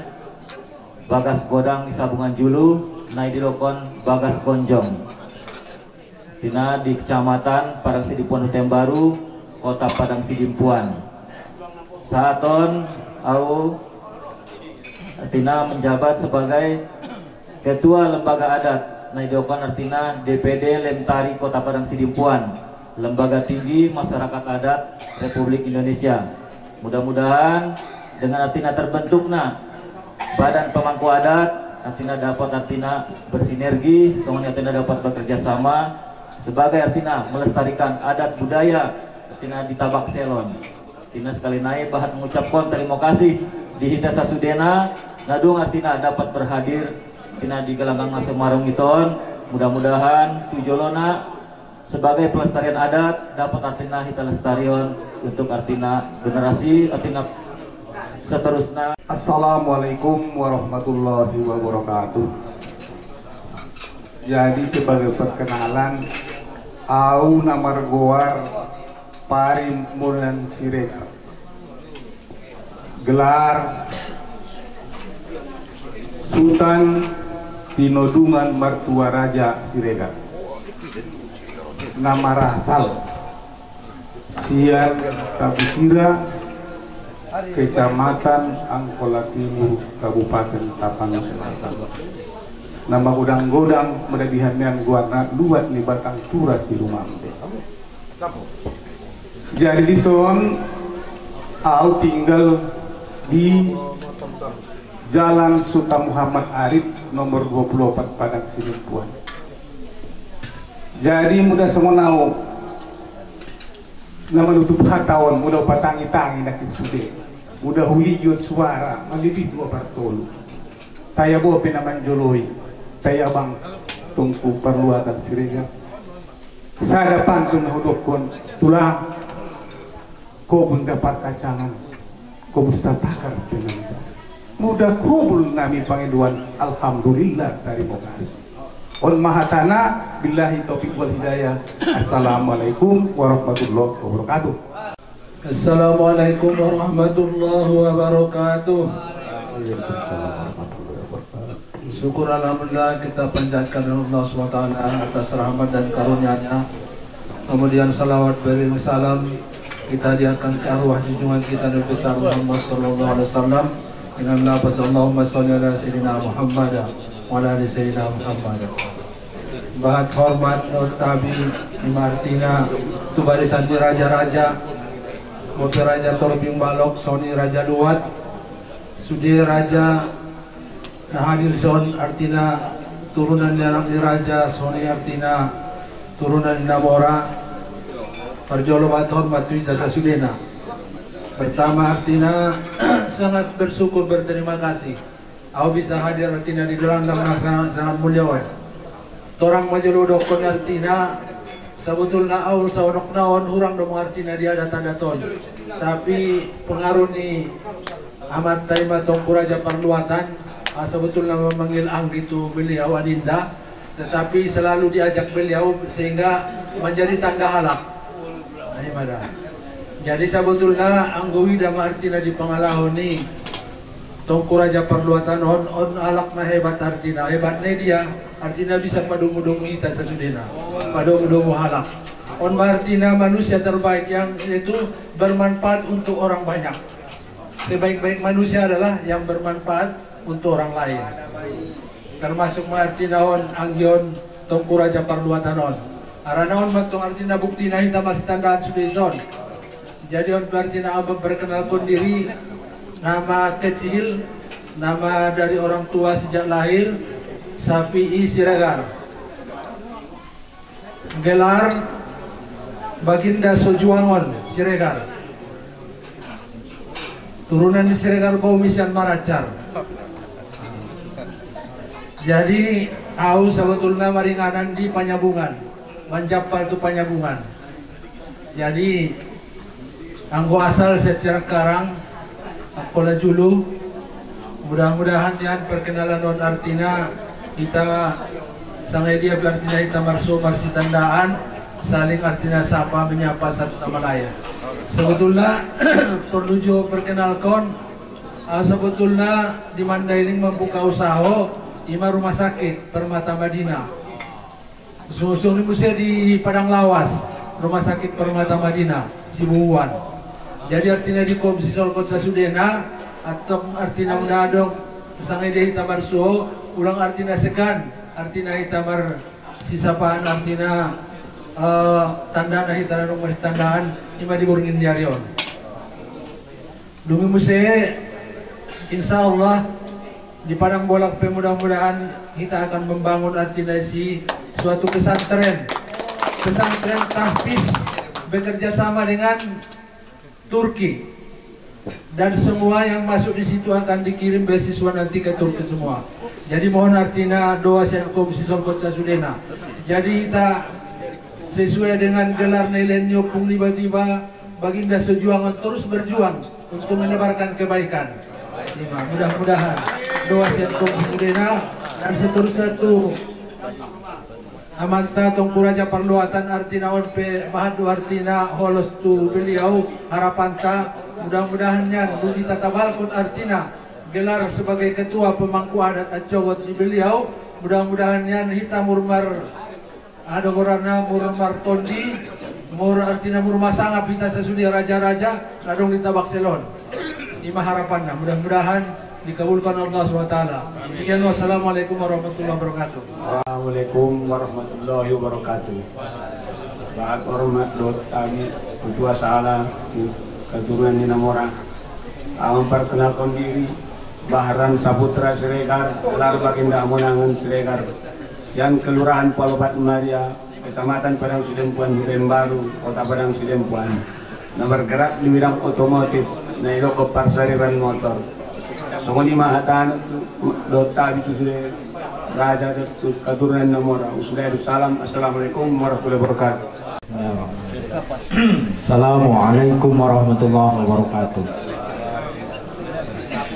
bagas godang ni Sabungan julu, na i didokon Bagas Gonjong. Tina di Kecamatan Padang Sidimpuan Hutembaru, Kota Padang Sidimpuan. Saat on au tina menjabat sebagai Ketua Lembaga Adat, na idokon artina D P D Lemtari Kota Padang Sidimpuan, Lembaga Tinggi Masyarakat Adat Republik Indonesia. Mudah-mudahan dengan artina terbentukna badan pemangku adat, artina dapat artina bersinergi, songon artina dapat bekerja sama sebagai artina melestarikan adat budaya artina di Tabak Selon. Artina sekali nai bahat mengucapkan terima kasih di hita sasudena, na dung artina dapat berhadir artina di gelanggang na sumarung iton. Mudah-mudahan tu jolona sebagai pelestarian adat dapat artina hita lestarion untuk artina generasi artina seterusnya. Assalamualaikum warahmatullahi wabarakatuh. Jadi sebagai perkenalan, au na margoar Pari Mulan Siregar, gelar Sutan Tinodungan Martua Raja Siregar, na marasal sian Tabusira, Kecamatan Angkola Timur, Kabupaten Tapanuli Selatan. Na magodang-godang mada di hami an goarna luat ni Batang Tura Silumambe. Jadi dison au tinggal di Jalan Sultan Muhammad Arif nomor dua puluh opat Padang Sidimpuan. Jadi muda songon au na manutup hata on, muda upatangi-tangi nakkin sude, muda huligihon suara malibih dua partolu. Taya bope na manjoloi, taya bang tongku parluatan Siregar. Sada pantun na hudokkon, tulang, kobun dapat kacangan, kobun satakar dengan. Muda kobun nami pangidoan, alhamdulillah, tarima kasih. On ma hatana, billahi taufiq wal hidayah. Assalamualaikum warahmatullahi wabarakatuh. Assalamualaikum warahmatullahi wabarakatuh. Syukur alhamdulillah kita panjatkan kepada Allah subhanahu wa taala atas rahmat dan karunia-Nya. Kemudian salawat beriring salam kita haturkan ke arwah junjungan kita Nabi besar Muhammad sallallahu alaihi wasallam dengan lafaz Allahumma shalli ala sayyidina Muhammad wa ala ali sayyidina Muhammad. Bahat hormat dohot tabi, ima artina tu barisan ni raja-raja, bope Raja Torbing Balok, songon i Raja Luat, sude raja na hadir dison, artina turunan ni anak ni raja, songon i artina turunan ni na mora. Parjolo bahat hormat tu hita sasudena. Pertama artina sangat bersyukur, berterima kasih. Au bisa hadir artina di gelanggang na sangat, sangat mulia on. Torang ma jolo dokkon artina, sabotulna au saonokna on hurang do artina di adat-adat on. Tapi pengaruh ni amanta ima Tongku Raja Parluatan, ah, sabotulna memanggil anggi tu beliau adinda, tetapi selalu diajak beliau sehingga menjadi tanda halak. Nah, ima da. Jadi sabotulna anggo huida ma artina di pangalaho ni Tongku Raja Parluatan on, on halak na hebat artina. Hebat ni dia, artina bisa padomu-domu hita sasudena. Padomu-domu halak. On ma artina manusia terbaik yang itu bermanfaat untuk orang banyak. Sebaik-baik manusia adalah yang bermanfaat untuk orang lain. Termasuk ma artina on, anggi on, Tongku Raja Parluatan on. Harana on mantong artina buktina hita marsitandaan sude dison. Jadi on artina au memperkenalkan diri, nama kecil, nama dari orang tua sejak lahir, Safi'i Siregar. Gelar Baginda Sojuangon Siregar. Turunan ni Siregar Baumi sian Maracar. Jadi au sabotulna maringanan di Panyabungan, manjampal tu Panyabungan. Jadi anggo asal sian Siregar Karang, Angkola Julu. Mudah-mudahan nian perkenalan on artina hita sanga dia pe artina hita marsuo marsitandaan, saling artina sapa menyapa satu sama lain. Sebetulna perlu jo perkenalkon, ah, sebetulna di Mandailing membuka usaha, ima rumah sakit Permata Madinah. Suhun-suhun ni muse di Padang Lawas, Rumah Sakit Permata Madinah, Sibubuan. Jadi artina di kom sisolkot sasudena, atau artina muna adong sanga dia hita marsuo, Ulang artina segan, artina hita marsisapaan, artina, eh, tandana hita na dong marsitandaan, ima di borngin ni ari on. Dung i muse, insya Allah, di Padang Bolak pe mudah-mudahan hita akan membangun, artina isi suatu pesantren. Pesantren tahfiz bekerja sama dengan Turki. Dan semua yang masuk di situ akan dikirim beasiswa nanti ke Turki semua. Jadi mohon artina doa sian Komisi Sorgot sasudena. Jadi hita sesuai dengan gelar na ibaen ni ompung niba, Baginda Sojuangan terus berjuang untuk menebarkan kebaikan. Ima, mudah-mudahan doa sian Komisi sasudena dan seterusnya tu Amanta Tongku Raja Parluatan, artina on pe bahat do artina holos tu beliau, harapanta mudah-mudahan nian dung hita tabalkon artina gelar sebagai ketua pemangku adat ancogot ni beliau, mudah-mudahan nian hita murmar, aha do goranna, murmar tondi, mur artina murmasangap hita sasudi raja-raja na dong di Tabaksel on. Ima harapanna, mudah-mudahan dikabulkan Allah subhanahu wa taala. Sekian, wassalamualaikum warahmatullahi wabarakatuh. Waalaikumsalam warahmatullahi wabarakatuh. Bahat hormat dohot tabi, tutu asa ala keturunan ni na mora. Ahu mamperkenalkon diri, Bahran Saputra Siregar, gelar Baginda Hamonangan Siregar, sian Kelurahan Palopat Maria, Kecamatan Padang Sidempuan, Huta Imbaru, Kota Padang Sidempuan, na bergerak di bidang otomotif, na idokon parsariban motor. Songon i ma hatana tu, dohot tabi tu sude raja, tu keturunan na mora. Usuda salam, assalamualaikum warahmatullahi wabarakatuh. Assalamualaikum warahmatullahi wabarakatuh.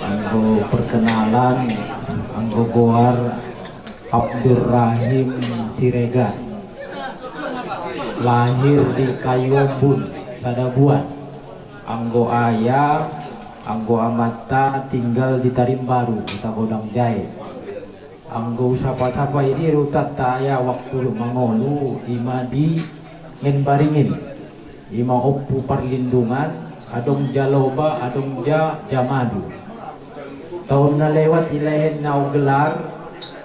Anggo perkenalan, anggo goar, Abdurrahim Siregar, lahir di Kayu Ombun, Sadabuan. Anggo ayah, anggo amanta tinggal di Tarimbaru, Huta Godang Jae. Anggo sapa-sapa i di rutanta ayah waktu mangolu, ima di Ngenbaringin. Ima Ompu Parlindungan, adong Jaloba, adong ja Jamadu. Taon na lewat ilehen na au gelar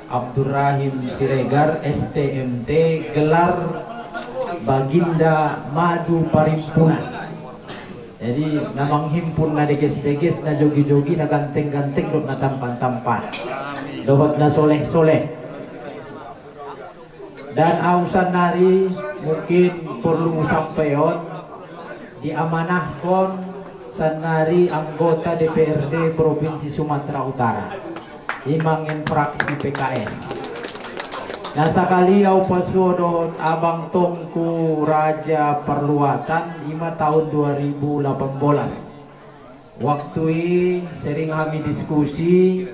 Abdurrahim Siregar, S T M T, gelar Baginda Madu Parimpunan. Jadi, na manghimpun na deges-deges, na jogi-jogi, na ganteng-ganteng, dohot na tampan-tampan, dohot na soleh-soleh. Dan au sannari mungkin porlu husampaion, diamanahkon sannari anggota D P R D Provinsi Sumatera Utara, ima ngen fraksi P K S. Na sakali au pasuo dohot abang tongku Raja Parluatan, ima tahun dua ribu lapan bolas. Waktu i sering hami diskusi,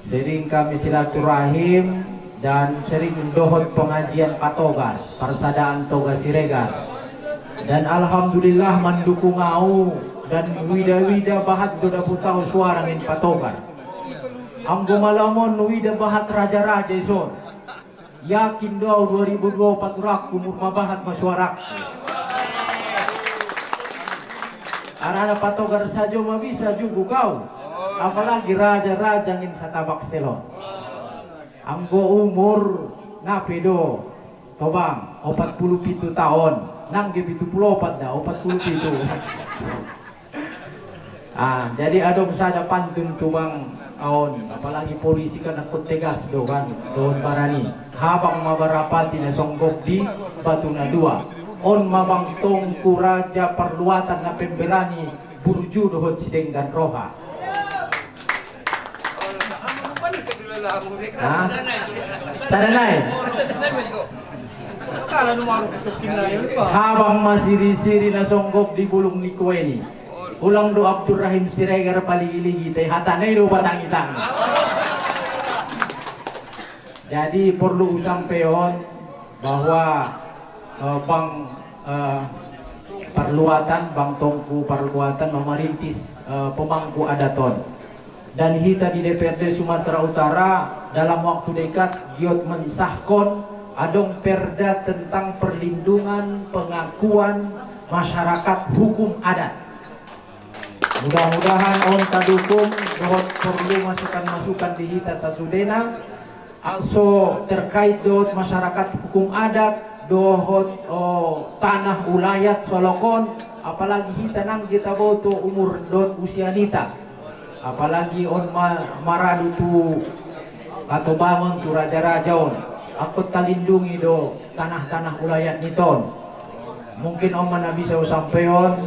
sering kami silaturahim, dan sering dohot pengajian patogar, parsadaan Toga Siregar. Dan alhamdulillah mandukung au, dan wida-wida bahat do dapot au suara ngen patogar. Anggo malam on wida bahat raja-raja ison. Yakin do au dua ribu dua puluh empat urangku mur mabahat ma suarakku. Harana patogar sajo ma bisa jugu kau, apalagi raja-raja ngen satabak selon. Anggo umur na pe do tobang, opat puluh pitu taon, nang ge pitu puluh opat da, opat puluh pitu. Ah, jadi adong sada pantun tu bang aon, apalagi polisi kan angkon tegas do kan, dohot barani. Habang ma barapati na songgop di batu na dua. On ma bang tongku raja parluatan na pemberani, burju dohot sidenggan roha. Hah? Sada nai. Habang ma siri-siri na songgop di bulung ni kueni. Ulang do Abdurrahim Siregar paligi-ligi, tai hatana i do patangi-tangi. Jadi porlu husampaion bahwa, eh, bang, eh, parluatan, bang tongku parluatan mamarintis, eh, pemangku adat on. Dan hita di D P R D Sumatera Utara dalam waktu dekat giot mensahkon adong perda tentang perlindungan pengakuan masyarakat hukum adat. Mudah-mudahan on tadukung dohot porlu masukan-masukan di hita sasudena, aso terkait dohot masyarakat hukum adat dohot, o, tanah ulayat solokon, apalagi hita nang jeta boto umur dohot usia nita, apalagi on ma-, maradu tu Katobangon tu raja-raja on, angkon talindungi do tanah-tanah ulayat nita on. Mungkin on ma na bisa usampaion,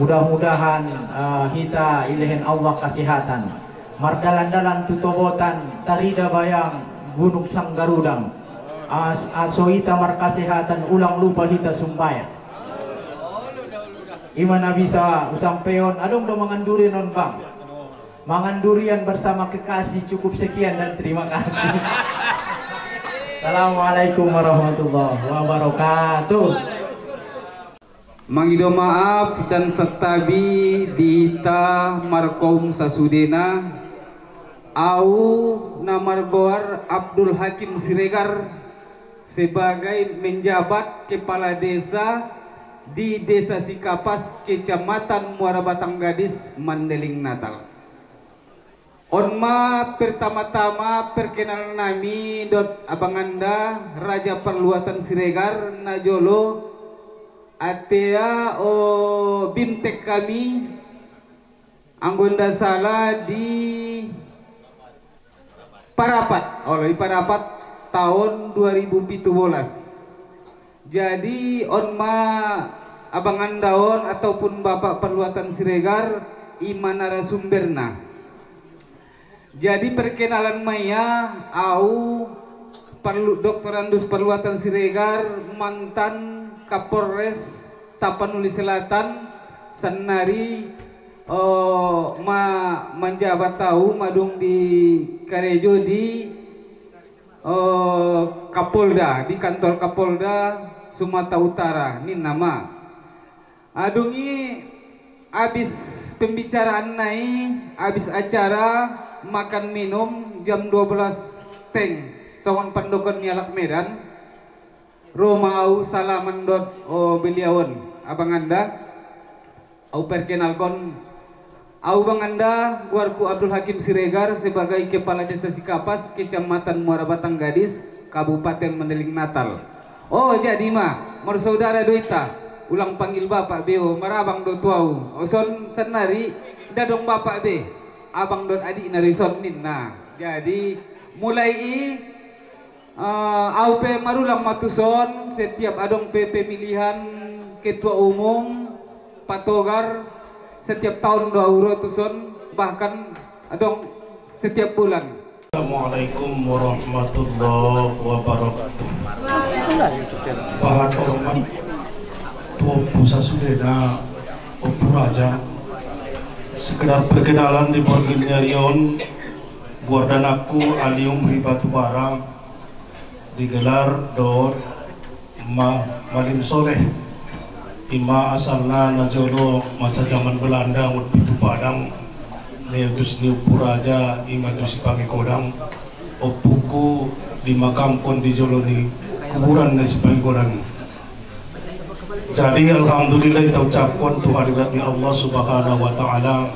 mudah-mudahan, eh, hita ilehen Allah kasihatan. Mardalan-dalan tu tobotan, tarida bayang Gunung Sanggarudang. As-, aso hita markasihatan, ulang lupa hita sumbayang. Ima na bisa usampaion, adong do mangan durian on, Bang? Mangan durian bersama kekasih, cukup sekian dan terima kasih. Assalamualaikum warahmatullahi wabarakatuh. Mangido maaf dan santabi di hita markoum sasudena, au na margoar Abdul Hakim Siregar, sebagai menjabat kepala desa di Desa Sikapas, Kecamatan Muara Batang Gadis, Mandeling Natal. On ma pertama-tama perkenalan nami dohot abanganda Raja Parluatan Siregar, na jolo atea, o, bimtek hami, anggo nda salah di Parapat, olo, di Parapat tahun dua ribu pitu bolas. Jadi on ma abanganda on ataupun Bapak Parluatan Siregar, ima narasumberna. Jadi perkenalan ma ia, au Parlu-, Doktorandus Parluatan Siregar, mantan Kapolres Tapanuli Selatan, sannari, o, ma-, manjabat au madung di karejo di, o, Kapolda, di kantor Kapolda Sumatera Utara, ninna ma. Adong i abis pembicaraan nai, abis acara makan minum jam dua belas teng, songon pandokan ni halak Medan, ro ma au salaman dohot, o, beliau on, abanganda. Au perkenalkon, au banganda, guarku Abdul Hakim Siregar, sebagai Kepala Desa Sikapas, Kecamatan Muara Batang Gadis, Kabupaten Mandeling Natal. O, jadi ma, marsaudara do hita, ulang panggil bapak be, o, marabang do tu au. O, son sannari, nda dong bapak be, abang dohot adikna do ison, ninna. Jadi, mulai i, eh, au pe marulang ma tuson, setiap adong pe pemilihan ketua umum, patogar, setiap tahun do au ro tuson, bahkan adong setiap bulan. Assalamualaikum warahmatullahi wabarakatuh. Bahan hormat tu ompu sasudena, ompu raja. Sekedar perkenalan di borgin ni ari on, guardanakku Alium ri Batubara, digelar dohot Ma-, Malim Soleh. Ima asalna na jolo masa jaman Belanda, ngut pitu padang, ni utus ni ompu raja, ima tu Sipangigodang. Ompuku dimakamkon di jolo ni kuburan ni Sipangigodang. Jadi, alhamdulillah, kita ucapkan tu hadirat ni Allah Subhanahu wa Ta'ala.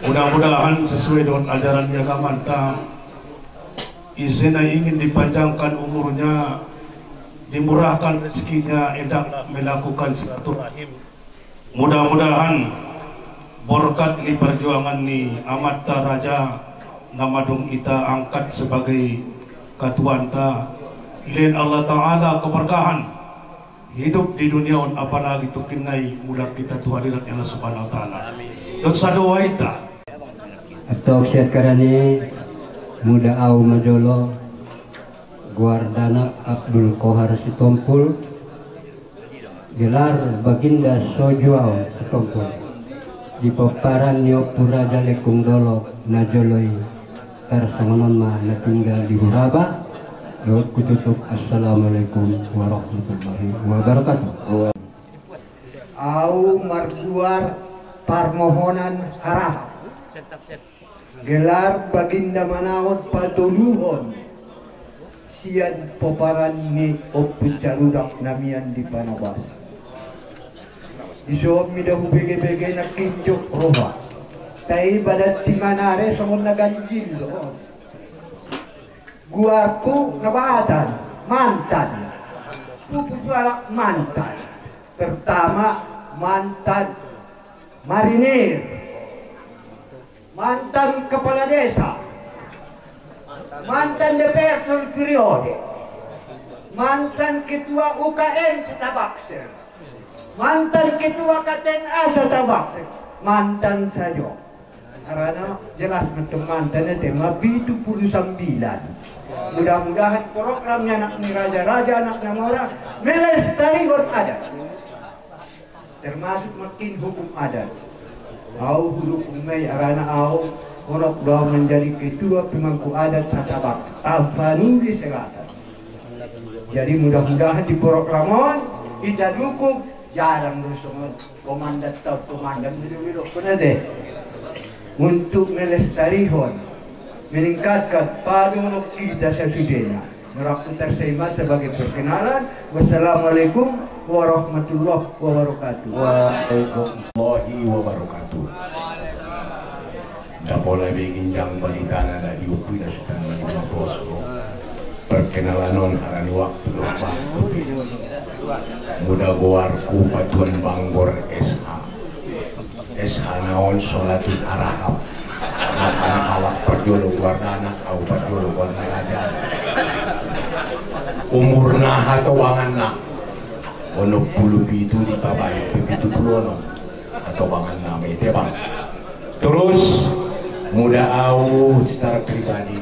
Mudah-mudahan sesuai dengan ajaran ni agamanta, ise na ingin dipanjangkan umurnya, dimurahkan rezekinya, endang melakukan silaturahim. Mudah-mudahan borkat ni parjuangan ni amanta raja na madung ita angkat sebagai katuanta, ilehen Allah Ta'ala keberkahan hidup di dunia on, apalagi tu kinnai mulak kita tu hadirat ni Allah Subhanahu wa Ta'ala. Amin. Dohot sadoa ita. Antong sian karan i, mula au ma jolo, guardanak Abdul Kohar Sitompul, gelar Baginda Sojuaon Sitompul, di pomparan ni ompu raja Lekung Dolok na jolo i. Tarsongon on ma na tinggal di huraba, dohot kututup, assalamualaikum warahmatullahi wabarakatuh. Au marguar parmohonan haraha, gelar Baginda Manaon Patoluhon, sian pomparan ni Ompu Carudak na mian di Panabas. Dison mida hubege-bege nangkin jop roha. Tai badan si Manare songon na ganjil do. Guarku na badan, mantan. Pupu tu halak mantan. Pertama, mantan marinir, mantan kepala desa, mantan D P R tolu periode, mantan ketua U K M Setabaksel, mantan ketua K T N A Setabaksel, mantan sajo. Harana jelas ma mantan ate ma pitu puluh sambilan. Mudah-mudahan program ni anak ni raja-raja, anak na mora, melestarihon adat. Termasuk makin hukum adat. Au hudukung nai harana au honok do au manjadi ketua pemangku adat Satabak. Tapanuli Selatan. Jadi mudah-mudahan di program on kita dukung, jarang do songon komandan tau komandan, beda-beda pernah deh. Untuk melestarihon, meningkatkan padonok kita sasudena. Merakku tarsai ma sebagai perkenalan. Wassalamualaikum warahmatullahi wabarakatuh. Waalaikumsalam warahmatullahi wabarakatuh. Dapola be ginjang balitana da diupu da sutan malima boso. Perkenalan on harani waktu do. Muda goarku Patuan Banggor S H. S H na on solatun arahap. Anak-anak halak parjolo goarna anak, au parjolo goarna raja. Umurna hatobanganna onom puluh pitu, dipabaen pe pitu puluh onom. Hatobanganna ma ite bang. Terus muda au secara pribadi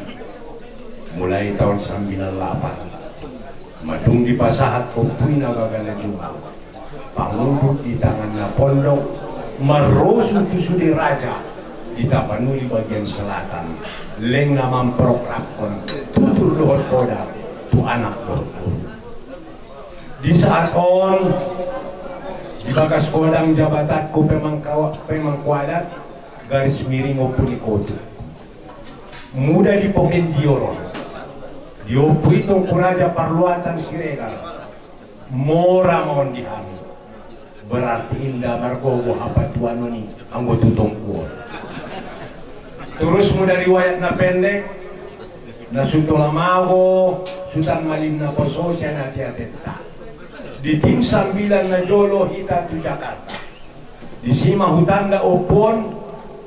mulai tahun sambilan lapan. Madung dipasahat ompuina bagana jumpa. Pangudut di tangan na pondok, marrosu tu sude raja, di Tapanuli bagian selatan, leng na mamprokrakkon tutur dohot poda tu anak dohot boru. Di saat on, di bagas godang jabatanku pemangkawa-, pemangku adat, garis miring ompu ni kotu. Muda di Pokendior on, di ompu i Tongku Raja Parluatan Siregar. Mora ma on di hami. Berarti inda margogo hapatuanon i anggo tu tongku on. Terus muda riwayat na pendek, na sutola mago, sutan malim na poso sian ate-atenta. Di tim sambilan na jolo hita tu Jakarta. Disi ma hutanda ompu on,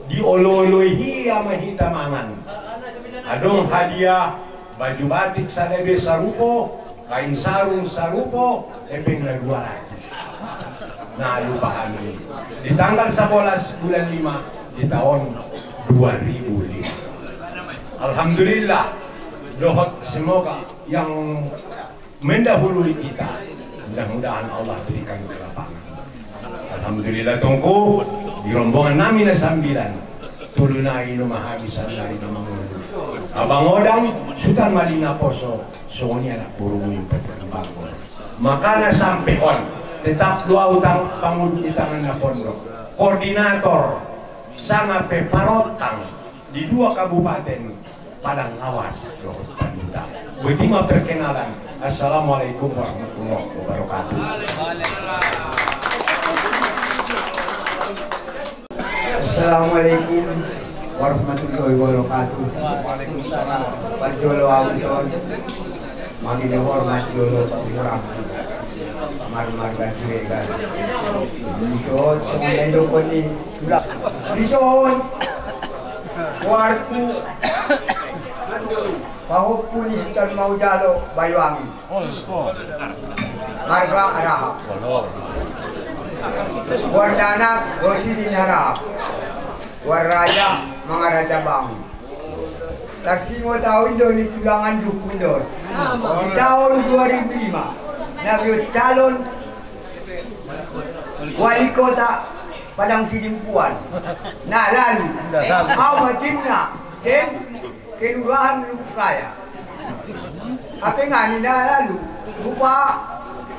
diolo-oloi hia ma hita mangan. Adong hadiah, baju batik sada be sarupo, kain sarung sarupo, epeng na dua ratus. Na lupa hami. Di tanggal sabolas bulan lima di tahun dua ribu lima. Alhamdulillah, dohot semoga yang mendahului kita. Mudah-mudahan Allah berikan kelapangan. Alhamdulillah tongku, di rombongan nami na sambilan, tolu nai do ma hami sannari na mangolu. Abang Odang, Sutan Malina Poso, songon i anak boru Muin Peter Bangkol. Makana sampe on, tetap do au tang-, pangudut di tangan na pondok. Koordinator, sanga pe parotang di dua kabupaten, Padang Lawas dohot Panita. Boti ma perkenalan. Assalamualaikum warahmatullahi wabarakatuh. Assalamualaikum warahmatullahi wabarakatuh. Parjolo au son. Mangido hormat jolo tu urang. Marmarga Siregar. Di son, songon na idokon ni. Di son. Warku. Pahompu ni Sutan Maujalo Bayuangi. Marga Arahap. Wardanak Rosidi ni Arahap. Warraja Mangaraja Bangun. Tarsingot au indo ni tulangan dukun do. Di tahun dua ribu lima, na biot calon wali kota Padang Sidimpuan. Nah, lalu au ma timna, tim kelurahan Lubuk Raya. Ape ngani na lalu, rupa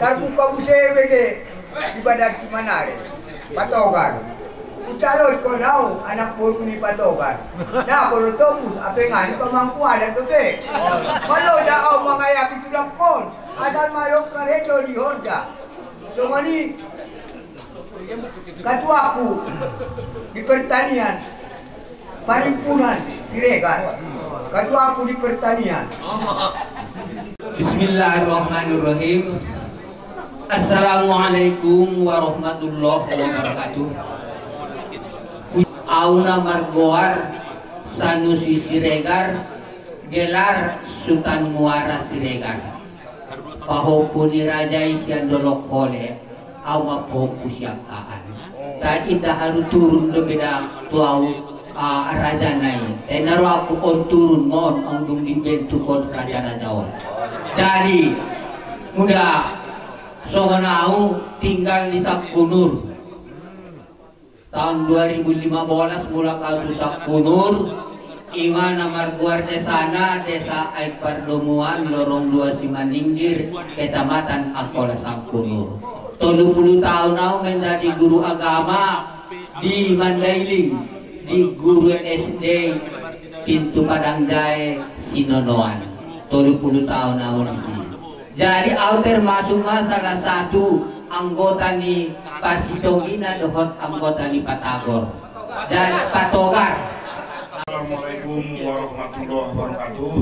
tarbuka muse bege ibadat di Manare, Patogar. Ucalon ko nau anak boru ni Patogar. Nah, kalau topus, ape ngani pamangku adat dope. Malo da au mangayapi tulang kon, asal malo karejo di horja. Songon i katuaku di pertanian. Parhimpunan Siregar, ketuaku di pertanian. Bismillahirrahmanirrahim. Assalamualaikum warahmatullahi wabarakatuh. Au na margoar Sanusi Siregar, gelar Sutan Muara Siregar. Pahompu ni raja i sian Dolok Hole, au ma pahompu siangkaan. Ta inda haru turun do beda tu au, ah, raja nai. Ta inda ro aku on turun mon, on dung dibentuk on raja-raja on. Jadi, muda songon au tinggal di Sangkunur. Tahun dua ribu lima belas mulak au tu Sangkunur, ima na margoar desana Desa Aek Pardomuan, Lorong dua Simaninggir, Kecamatan Angkola Sangkunur. Tolu puluh tahun au menjadi guru agama di Mandailing, di guru S D Pintu Padang Jae Sinonoan. Tolu puluh tahun au di sini. Jadi, au termasuk ma salah satu anggota ni Parsitogina dohot anggota ni Patagor dan Patogar. Assalamualaikum warahmatullahi wabarakatuh.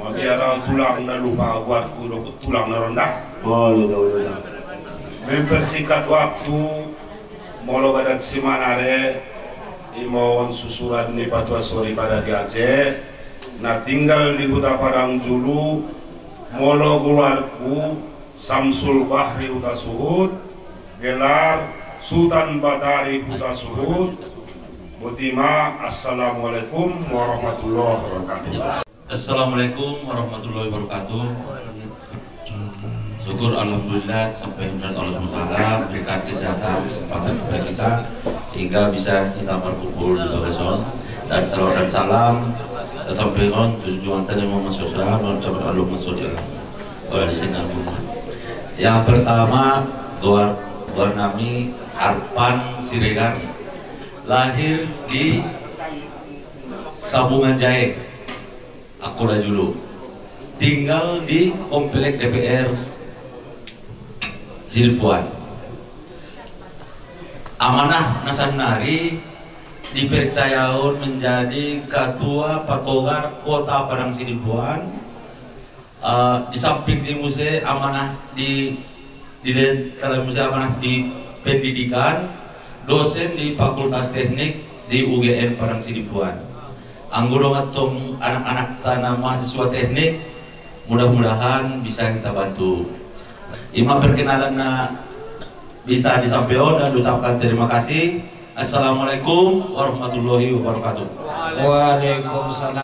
Mabiar au tulang na lupa buatku dokut tulang na ronda. Oh, iya, iya, iya. Mempersingkat waktu, molo badan simanare, imoon susuran ni patua sori pada di Aceh, na tinggal di huta Padang Julu, molo goarku Samsul Bahri huta Suhut, gelar Sutan Batari huta Suhut. Botima, assalamualaikum warahmatullahi wabarakatuh. Assalamualaikum warahmatullahi wabarakatuh. Syukur alhamdulillah sampai hadirat Allah subhanahu wa taala, berikan kesehatan, kesempatan kepada kita sehingga bisa kita berkumpul di bagasan. Dan salawat dan salam tersampaikan tujuan tadi Muhammad sallallahu alaihi wasallam, Allahumma sholli ala Muhammad. Yang pertama, goar, goar nami Arpan Siregar, lahir di Sabungan Jae, Angkola Julu. Tinggal di komplek D P R Sidimpuan. Amanah na sannari dipercayaon menjadi Ketua Patogar Kota Padang Sidimpuan. Eh, di samping ni muse amanah di, di le-, kalau muse amanah di pendidikan, dosen di Fakultas Teknik di U G M Padang Sidimpuan. Anggo dong antong anak-anak tana mahasiswa teknik, mudah-mudahan bisa kita bantu. Ima perkenalan na bisa disampaikan dan ucapkan terima kasih. Assalamualaikum warahmatullahi wabarakatuh. Waalaikumsalam